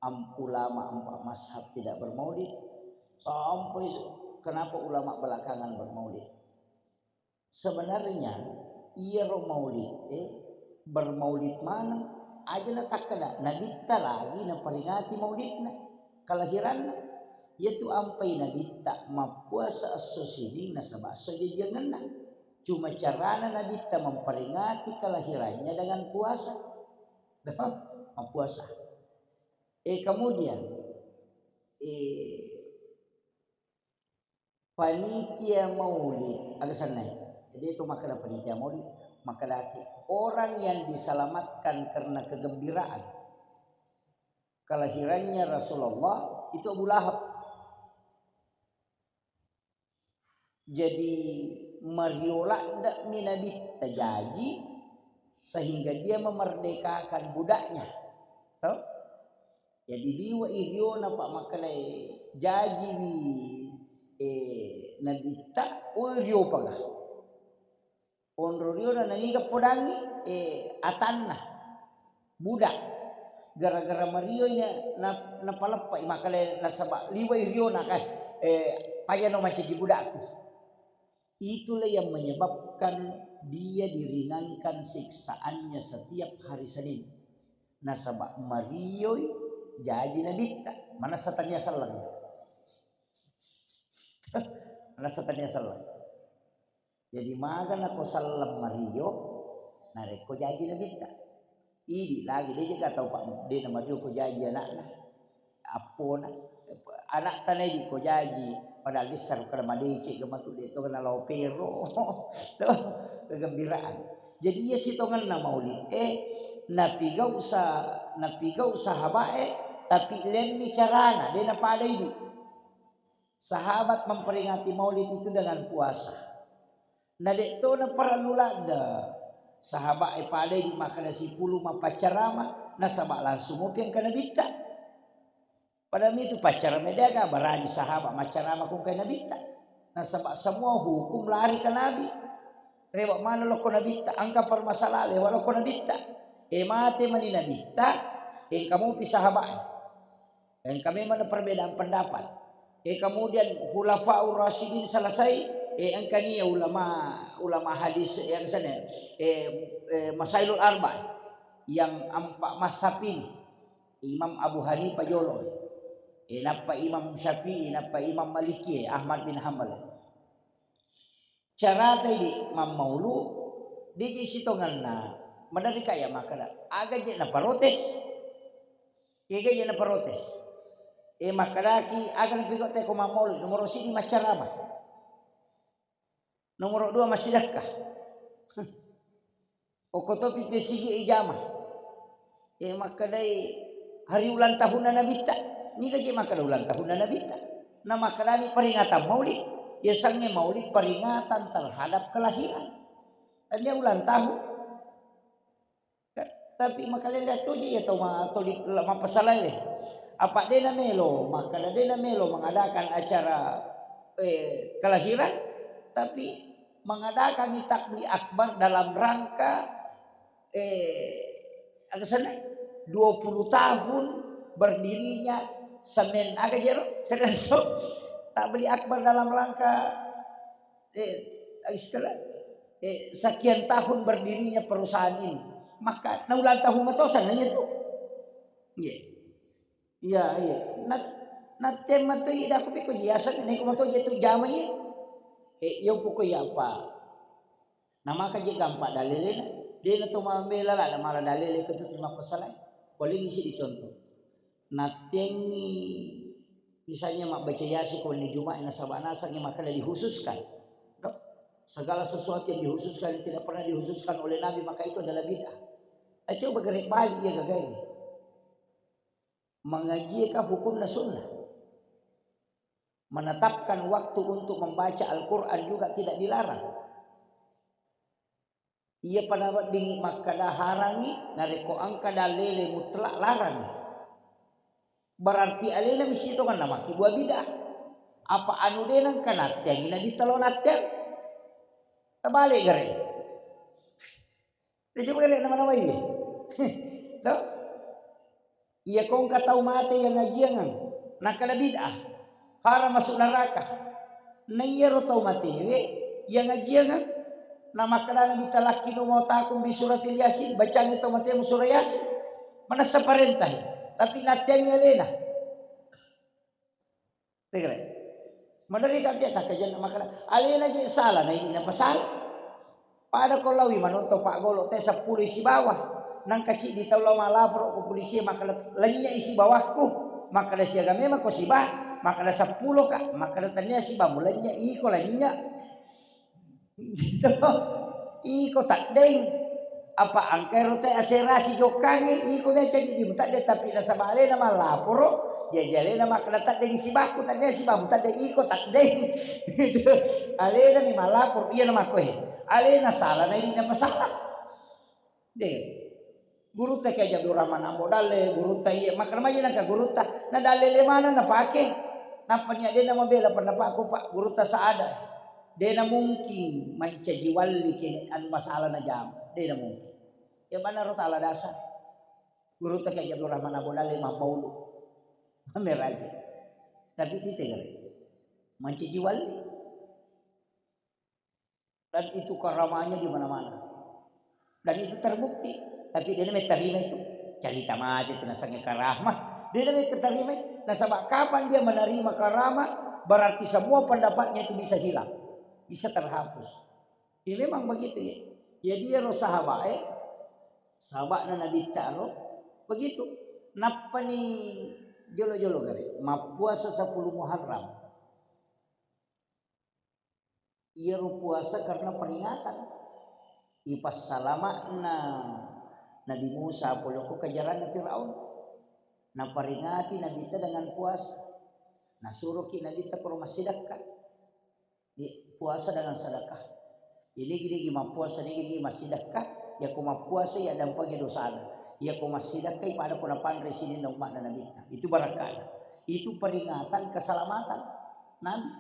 am-, ulama empat mazhab tidak bermaulid, sampai se-, kenapa ulama belakangan bermaulid? Sebenarnya, iyaro maulid, eh, bermaulid maneng, aja natakkeda, Nabitta lagi naperingati maulidna, kelahiranna. Iyatu ampai Nabitta mappuasa esso siding nasaba esso jajiangenna. Cuma carana Nabitta memperingati kelahirannya dengan puasa. Mappuasa. Eh, kemudian, eh, panitia maulid, ada sana. Jadi itu makkeda panitia maulid, makkedaki, orang yang diselamatkan karena kegembiraan kelahirannya Rasulullah itu Abu Lahab. Jadi, mario ladde'mi Nabitta jaji, sehingga dia memerdekakan budaknya. Toh? Jadi, liwe'i riona, Pak, makkedai, jajiwi, eh, Nabitta, oh, riopaga. Onro riona naniga podangngi, eh, atanna, budak. Gara-gara marioi na, na, napaleppai, makkedai nasaba liwe'i riona, eh, eh, pajano mancaji budakku. Itulah yang menyebabkan dia diringankan siksaannya setiap hari Senin. Nasaba marioi jaji Nabitta, manessa tania selleng. Manessa tania selleng. Jadi, maga nako selleng mario, narekko jaji Nabitta. Idi lagi, de' je tau, Pak, de' namario ko jaji anakna. Appona. Anakta na idi ko jaji, padahal lissaro kada madeceng ga matu, de' to ga nalao pero. To, kegembiraan. Jadi, iya sitongenna maulid, eh, napigau sa-, napigau sahabat, eh, tapi lemmi carana, de' napada idi. Sahabat memperingati maulid itu dengan puasa. Na de' to naparellu ladde. Sahabat e pada idi makkeda sipulung mappaccarama, nasaba langsung mopi engka Nabitta. Padahal mitu paccarama de' aga barani sahabat maccarama ko engka Nabitta. Nasaba semua hukum lari ke Nabi. Rewa mana lokko Nabitta, engka permasalahan lewa lokko Nabitta. E mate mani Nabitta, engka mopi sahabat e. Engka memang perbedaan pendapat. Eh, kemudian Khulafaur Rasyidin selesai, eh, engkani ulama, ulama hadis yang sana, eh, eh, Masailul Arba yang empat mazhab ini. Imam Abu Hanifah jolo. Eh, nappa Imam Syafi'i, nappa Imam Maliki, eh, Ahmad bin Hambal. Carata idi mammaulu, de' je sitongenna. Maderri ka iya makkeda, aga je naparotes? Kega je naparotes? E, makkedaki, aga napigau te ko mammaulu? Nomoro siddi maccarama. Nomoro dua massidekka. Okko topi pesigi ijama. Eh, makkedai hari ulang tahunna Nabitta. Niga je makkeda ulang tahunna Nabitta? Na makkedani peringatan maulid. Yasengnge maulid peringatan terhadap kelahiran. Tania ulang tahun. Tapi makalele toji ya tau ma-, toli-, la-, mappasalae. Apa de' namelo, makkeda de' namelo mengadakan acara, eh, kelahiran, tapi mengadakan takbir akbar dalam rangka, eh, aga senna? Dua puluh tahun berdirinya semen, aga jero? Sereso. Takbir akbar dalam rangka, eh, istilah, eh, sekian tahun berdirinya perusahaan ini. Maka naulang tahun matosan aja tuh. Iya. Iya, iya. Nat-, natteng matoi dako piko jiaseng, neko mato je tu jama iya. Eh, iyo poko iya apa? Namaka je gampa dalilena. De' na to mambela la, mala dalile ke tu mappasalae. Paling isi dicontoh. Nattengi misalnya mabbaca Yasin ko wenni Jumat, nasaba nasengngi makkeda dikhususkan. Toh? Segala sesuatu yang dikhususkan yang tidak pernah dikhususkan oleh Nabi, maka itu adalah bid'ah. Eh, coba gerek balik ya gagai. Mangajie ka hukumna sunnah. Menetapkan waktu untuk membaca Al-Quran juga tidak dilarang. Iya pada weddingngi makkeda harangngi, narekko engka dalele mutlak larang. Berarti alena misi tongenna makkibua bid'ah. Apa anu de nengka natteangngi Nabitta lao natteang? Tabale gare. Coba gare nama-namai. Tau? Iya ko engka tau mate yang ngajiangang, nakkeda bid'ah, haram masuk neraka. Na iyaro tau matewe yang ngajiangang, na makkeda Nabitta lakkinu mautakum bi suratil Yasin, bacangi tau matemu surah Yasin. Manessa parentah, tapi natteangngi alena. Tegere. Maderri ka tia takkajanna makkeda, alena je sala na idi napasala. Pada ko lawi manontong paggolo te seppulo sibawa. Nangka ciddi tau lao malaporo ko polisi makkeda, lennye sibawakku. Makkeda siaga memang ko siba, makkeda seppulo ka, makkeda tania siba mulennye iko lennye. Gitu. Iko taddeng. Apa engka ero te aserasi jokkangnge, iko de ceddi di mutadde, tapi nasaba alena mallaporo, jaji alena makkeda taddeng sibaku, taddeng sibamu, taddeng iko taddeng. Gitu. Alena mi mallaporo, iya namakko he. Alena sala na idi napasala. De. Gurutta Kiai Abdul Rahman Ambo Dalle, gurutta iya, makkeda maja nangka gurutta, na dalle le maneng napake. Nappa nia de namabela pendapatku, Pak, gurutta Saada. De namungkin mancaji walli kene anu masalah najama. De namungkin. Ya mana ro tala dasar. Gurutta Kiai Abdul Rahman Ambo Dalle mabbaulu. Meraja. Tapi titegere. Mancaji walli. Dan itu karamahnya di mana-mana. Dan itu terbukti. Tapi de namettarima itu. Carita mate itu nasengnge karamah. De namettarima. Nasaba kapan dia menerima karamah, berarti semua pendapatnya itu bisa hilang. Bisa terhapus. Ya memang begitu ya. Jadi ya ro sahabat eh, sahabatna Nabitta ro, begitu. Nappani jolo-jolo gare, mappuasa sepuluh Muharram. Iyaro puasa karena peringatan. Ipassalama'na Nabi Musa pole ko kejaranna Firaun. Naperingati Nabitta dengan puasa. Nasuroki Nabitta koro massidekka. Di puasa dengan sedekah. Ini gini gini mappuasa, ini gini massidekka. Yako mappuasa ya dampagi dosana. Yako massidekka pada ko napanre sininna umma'na Nabitta. Itu barakana. Itu peringatan keselamatan Nabi.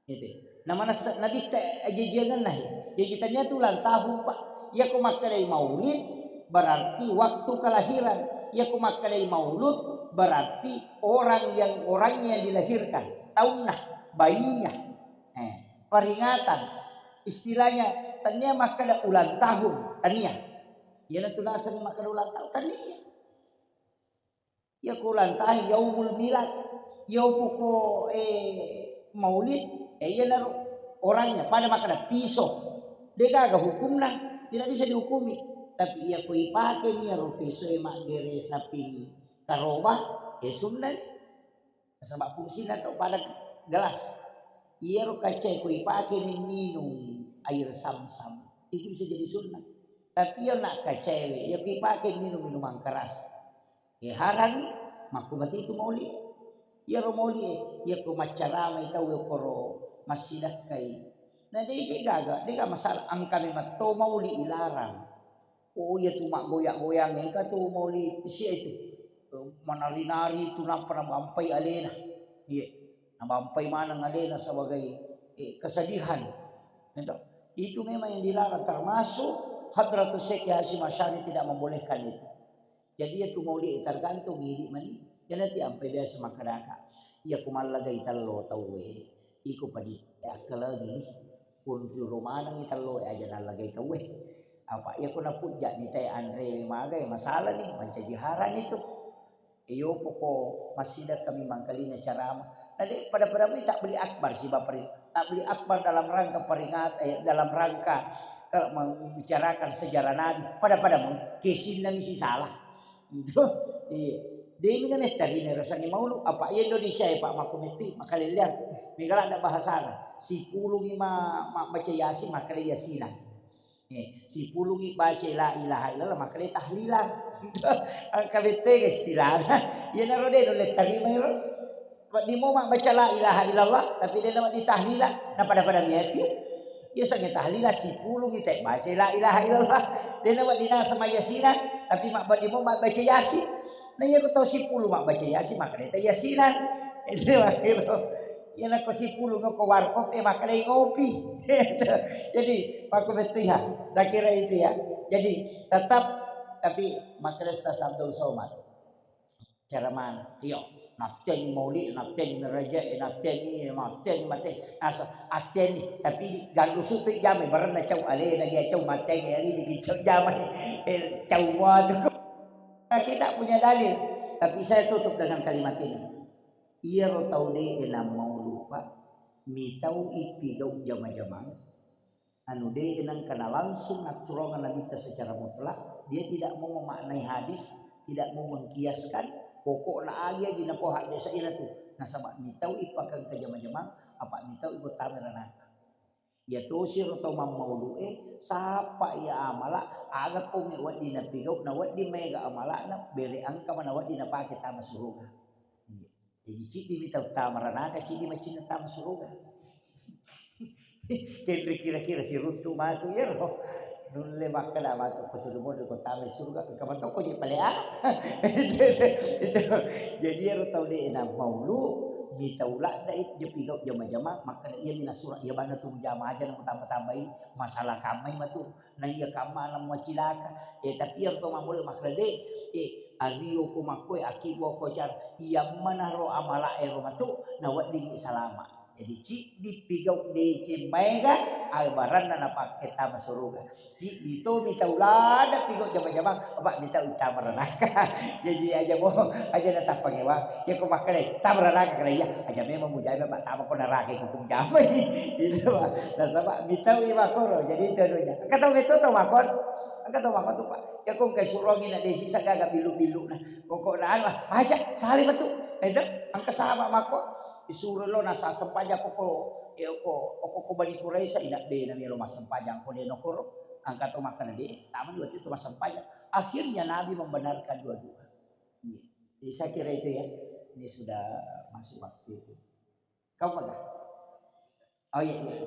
Gitu. Namanessa Nabitta ajajiangenna he. Jaji tania tu ulang tahun, Pak. Yako makkedai maulid berarti waktu kelahiran. Yako makkedai maulud berarti orang yang, orangnya yang dilahirkan. Taunna, bayinya. Eh, peringatan. Istilahnya tania makkeda ulang tahun, tania. Iyana tu naseng makkeda ulang tahun, tania. Iya ko ulang tahun, yaumul milad, iya poko, eh, maulid, eh, iyanaro orangnya pada makkeda piso. Degaga hukumna, tidak bisa dihukumi. Tapi iya ko ipake ni iyaro piso e maggere saping karoba, eh, sunna ni. Nasaba fungsina to pada gelas. Iyaro kacae ko ipake ni minum air samsam, itu bisa jadi sunna. Tapi iya nak kacae we, iya ko ipake minum minuman keras. Eh, harangi, makko mati itu mauli. Iyaro mauli e, iya ko maccaramai tau e koro massidakkai. Na de je gaga, de ga masalah, engka memang to mauli ilarang. Oh, iya tu maggoyang-goyang, engka tu mauli sia itu. Eh, manari-nari tu nappa nabampai alena. Iya. Nabampai maneng alena sebagai, eh, kesedihan. Itu, itu memang yang dilarang, termasuk Hadratus Syekh Hasyim Asy'ari tidak membolehkan itu. Jadi iya tu mauli tergantung idi mani. Jadi nanti ampai biasa makkadaka. Iya ku mallagai tello tauwe. Iko padi akkalengi ni. Pun riolo manengi tello e aja nallagai tauwe. Apa iya ku napujja ni tae anre magai masalah ni, mancaji harani tu. Iyo poko massidakka mi mangkalinga carama. Na de pada-pada mi takbeli akbar siba peri-, takbeli akbar dalam rangka peringat-, eh, dalam rangka, eh, membicarakan sejarah Nabi. Pada-pada mi kesinna mi si salah. Iya. De mi na mettarina rasangi maulu, apa iya Indonesia e, Pak, makko metti makalelleang. Mega ladda bahasana. Sipulungi ma-, mabbaca Yasin, makkeda Yasinan. Eh, sipulungi baca la ilaha illallah, makkeda tahlilan. Engka bettega istilahna. Iyanaro de nulle tarimai ro. Wedding mo mabbaca la ilaha illallah, tapi de' nawedding tahlila, na pada-pada miati. Iya sange tahlila sipulung ite baca la ilaha illallah. De' nawedding nasama yasinan, tapi mabbedding mo mabbaca yasin. Na iya ko tau sipulung mabbaca yasin, maka de' ta yasinan. Itu makiro. Iya nako sipulung ko warkop, eh, maka de' ngopi. Jadi, maka betul ya. Saya kira itu ya. Jadi, tetap, tapi maka de' ta sabdul somad. Cara mana? Iyo, natteni mauli, natteni meraja, eh, natteni, natteni mate, asa atteni, tapi gandu sutu jamai, barenna cau alena dia cau mateng, eh, ini di cau jamai, eh, cau madu. Nah, kita punya dalil, tapi saya tutup dengan kalimat ini. Iyaro tau de' enang mau lupa, mitau ipigau jama-jamang, anu de' nengka na langsung atturungan Nabitta secara mutlak, dia tidak mau memaknai hadis, tidak mau mengkiaskan, pokokna agi-agi napoha desa inatu, nasaba mitau ipakengka jama-jamang, apa mitau ipottamai ranaka. Iya tosi ro tau mammaulu'e, sapa iya amala, aga konge wedding napigau, na wedding maega amala'na, bere engka mana wedding napake tama suruga. Iya. Jadi, ciddi mita uttama ranaka, ciddi macinna tama suruga. Kenri kira-kira siruntu matu iyaro. Nulle makkeda matu ko suruga, ko tama suruga, engka matokko je pale a. Itu. Jadi, iyaro tau de' na maulu, mita uladda je pigau jama-jama, makkeda iya mina sura, iya banna tu jama aja na mutamba-tambai, masalah kamai matu. Na iya kammana muacilaka. Eh, tapi iyaro to mammula makkeda de', eh, ario ko makkoe, akibbo ko car, iyammanaro amala'e ro matu, na weddingngi salama. Jadi, ciddi pigau deceng maega, albaranna napakke tama suruga. Ciddi to mitau ladda pigau jama-jamang, apa mitau ittama ranaka. Jadi, aja mo, aja natappangewa. Iya ko makkeda, tama ranaka keda iya, aja memang mujama, Pak, tama ko naraka ko pung jamai. Itu, Pak. Nasaba mitau i makkoro, jadi itu anunya. Engka tau metto tau makkoro. Engka tau makkoro tu, Pak. Iya ko engka surongi na desi sagaga bilu-bilu na. Pokokna anu, ah, aja, sali metu. Itu, engka sahabat makko. Isuro lo nasa sempajang koko, iya ko, koko Bani Quraisy, inadde na melo massempajang ko de' nokoro. Engka to makkeda de', tama ni waktu itu massempajang. Akhirnya Nabi membenarkan dua-dua. Iya. Jadi, saya kira itu ya. Ini sudah masuk waktu itu. Kau mana? Oh iya, iya.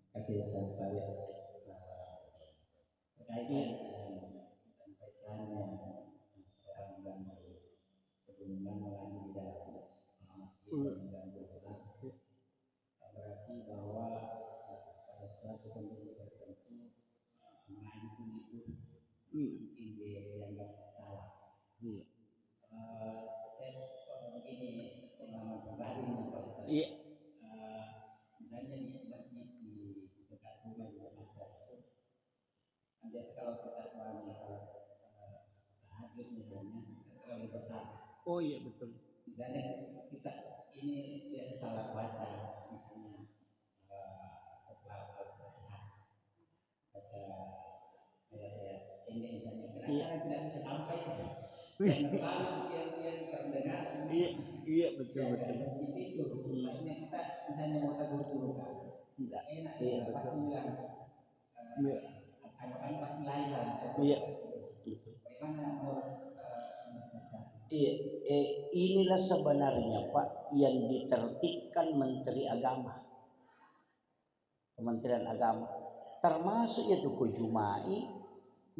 Kasih sudah sekali. Terkait dengan disampaikan seorang guru sebelumnya melanjutkan dalam berarti bahwa, eh, pada suatu kondisi tertentu, eh, mengaji pun itu Hmm. mungkin dia dianggap salah. Iya. Eh, saya, eh, begini, pengalaman pribadi nih, Pak Ustaz. Iya. Eh, misalnya di masjid di dekat rumah juga masih ada itu, kan biasa kalau kita, eh, misalnya, eh, tahajud misalnya, kan terlalu besar. Oh iya, betul. Misalnya kita ini biasa salah baca, misalnya, eh, setelah Al-Fatihah, baca, eh, pendek misalnya. Iya. Kadang-kadang tidak bisa sampai. Wih. Karena selalu dia, dia terdengar. Iya, iya, betul, ya, betul. Seperti itu. Hmm. Maksudnya kita misalnya mau tegur guru kan. Enggak. Enak, iya, ya, betul. Pasti bilang, Iya. Iya. Eh, inilah sebenarnya, Pak, yang ditertibkan Menteri Agama. Kementerian Agama. Termasuk ya tuku Jumai,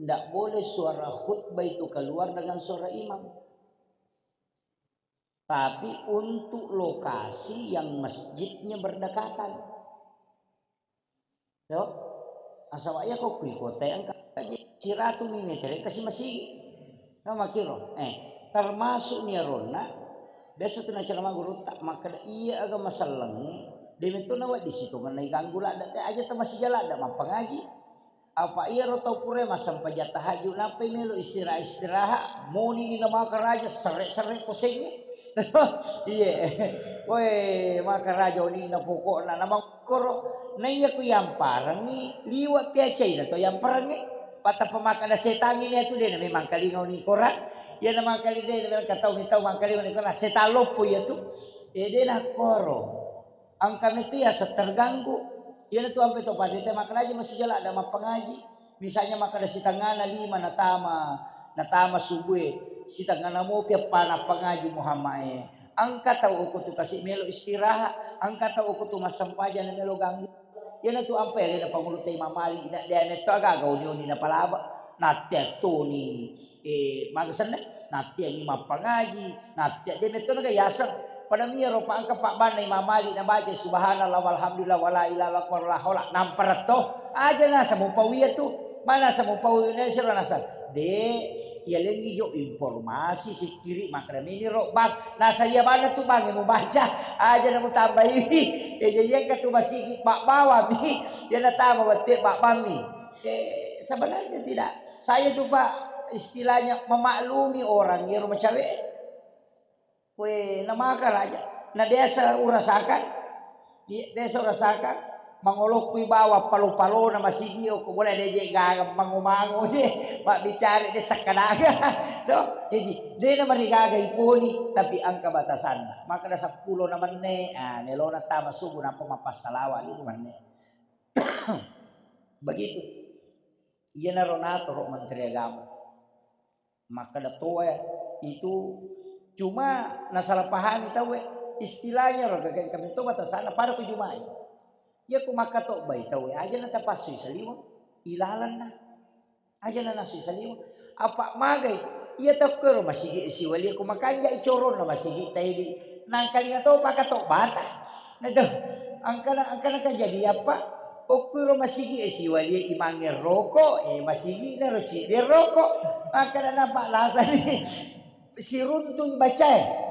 ndak boleh suara khutbah itu keluar dengan suara imam. Tapi untuk lokasi yang masjidnya berdekatan. Yo, nasaba iya ko kui kota engka siratu mi metere kasi masigi. Na makkiro, eh, termasuk ni aronna, biasa tu nacerama gurutta, makkeda iya aga masellengnge, de metto nawedding sitongenna iganggu ladde, te aja tamasija ladde mappangaji. Apa iyaro tau pura massempajang tahajud, nappai melo istirahat-istirahat, moni ni na makaraja, serre-serre kosengnge. Iye, woi, makaraja oninna pokokna, na makkoro, na iya ku yamparengngi, liwa pi acaina to yamparengnge. Patappa makkeda setangngi ni atu de na memang kalinga oni korang. Iya na mangkali de na memang katau mitau mangkalinga oni korang, setang loppo iya tu. Eh, de na koro. Engka metu yaseng terganggu. Iyanatu ampe to padeta makkeda aja masijala ada mappangaji. Misalnya makkeda sitengana lima natama, natama subue. Sitengngana mopi appa nappangaji Muhammad e. Engka tau okko tu kasi melo istirahat, engka tau okko tu massempajang na melo ganggu. Iyanatu ampai alena pangulu te Imam Malik, ina de metto aga-aga oni-oni napalaba. Nattea toni, eh, maga senna, natteangi mappangaji, nattea de metto naga yaseng. Pada miyaro pa engka pabbanna Imam Malik nabaca subhanallah walhamdulillah wala ilaha illallah wala haula, namparetto. Aja nasa mupau iyatu, mana sa mupau Indonesia nasa. De, iyalengngi jo informasi sikkiri makkeda meni ro bang. Nasa iya bana tu bang mubaca, aja na mutambai. Ya jadi engka tu masigi bak bawami, ya natama wette bak bami. Eh, sebenarnya tidak. Saya tu Pak istilahnya memaklumi orang ya rumah cawe. Weh, namaka raja. Na biasa urasakan. Iya, biasa urasakan. Mangolokkui bawang palo-palona masigi okko bola deje gaga mango-mango je. Mabbicara de sakkadaga. To, jadi de na marigaga iponi tapi engka batasanna. Maka da seppulo na menne, ah, melona tama subuh nampa mappassalawat itu menne. Begitu. Iyanaro natoro menteri agama. Makkeda toa itu cuma nasalah pahami tauwe. Istilahnya ro gaga kami to batasanna pada ku jumai. Iya ku makkatobbai tauwe aja na tapassui saliweng ilalanna. Aja na nasui saliweng. Apa magai iya tokko ro masigi siwali ku makanja coronna masigi taidi nangkalinga to paka to bata. Nah, tuh, angkana, angkana kejadian, Pak. Okko ro masigi e siwali imangnge roko, eh, masigi na ro cibir roko. Angkana nampak lasa ni. Siruntung bacae.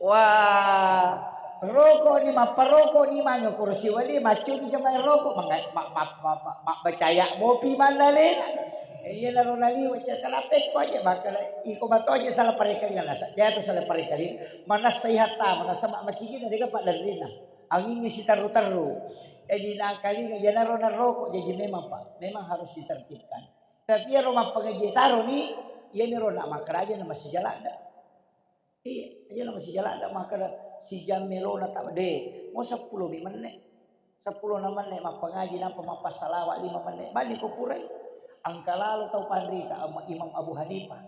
Wah, roko ni mapparoko ni mangnge kuro siwali macuni jamae roko. Mangga-, ma-, ma-, ma-, ma-, ma-, bacaya mopi mandalena. Iya naro naliwa cakala pekko aja makkala iko mato aja salah parekalinga nasa. Jatuh salah parekalinga. Manassa ihatta, manassa ma-, masigi na dega paddarrina. Angingnge siterru-terru. Jadi nangkalinga janaro naroko. Jadi memang, Pak, memang harus ditertibkan. Tapi iyaro mappangaji taro ni, iyami ro na makkaraja na masija ladda. Iya, aja na masija ladda makkada sijang melona ta de. Mo seppulo mi menne. Seppulo na menne mappangaji nampa mappassalawat lima menne. Bani ko purai. Angka lalo tau panrita Imam Abu Hanifah.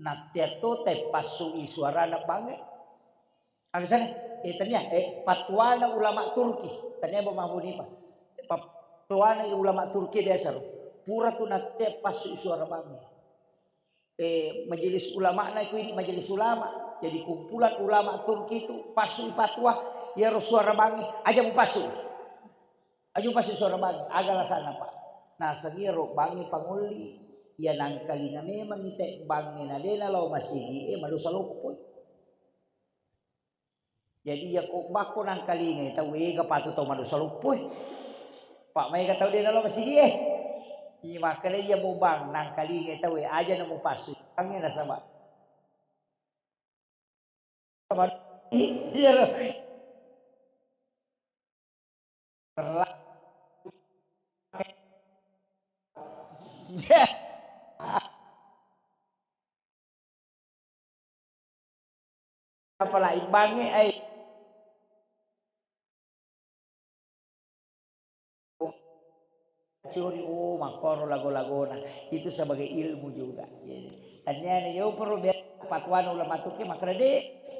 Nattea to te passui suarana bangnge. Aga sana? Eh, tania, eh, fatwana ulama Turki. Tania Abu Hanifah. Fatwana ulama Turki biasa ro. Pura tu natte passu suara bang. Eh, majelis ulama na ku ini majelis ulama. Jadi kumpulan ulama Turki itu passu fatwa. Ya ro suara bang. Aja mu passu. Aja mu passu suara bang. Aga lasana, Pak. Nah, sengiro bang pangulli. Ya nangkalinga memang ite bang na dena lao masigi, eh, madosa loppo. Jadi iya ko bakko nangkalingai tau ega patu tau madosa loppoe. Pak maega tau de nalo masigi e. Iya makkeda iya mubang nangkalingai tau e aja na mupassu. Ange nasaba. Iya lo. Apalagi bangnge ai. Curi, oh, makkoro lago-lagona. Itu sebagai ilmu juga. Jadi, taniana yo perlu biasa patuana ulama tuke makkeda de,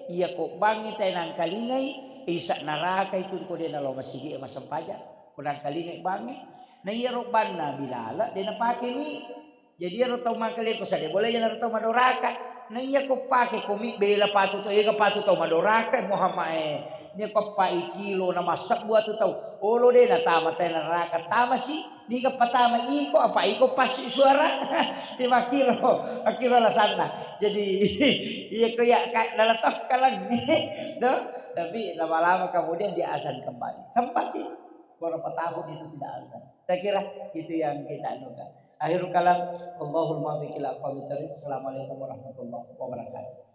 iya ko bangnge tai nangkalingai, isa neraka itu ko de nalo masigi e massempajang. Ko nangkalingai bangnge. Na iya ro banna bilala de napake mi. Jadi iyaro tau mangkalinga ko sade bola iyanaro tau madoraka. Na iya ko pake ko mi bela patu tau, ega patu tau madoraka Muhammad e. Nia ko appai kilo na massebbu atu tau. Olo de natama tai neraka tamasi. Niga patama iko apa iko passu suara. Di makkiro, makkiro alasanna. Jadi iya ko ya ka dalam tokkalang. Tuh, tapi lama-lama kemudian dia azan kembali. Sempat itu. Beberapa tahun itu tidak azan. Saya kira itu yang kita anukan. Akhirul kalam, Allahul muwaffiq ila aqwamit thariq. Assalamualaikum warahmatullahi wabarakatuh.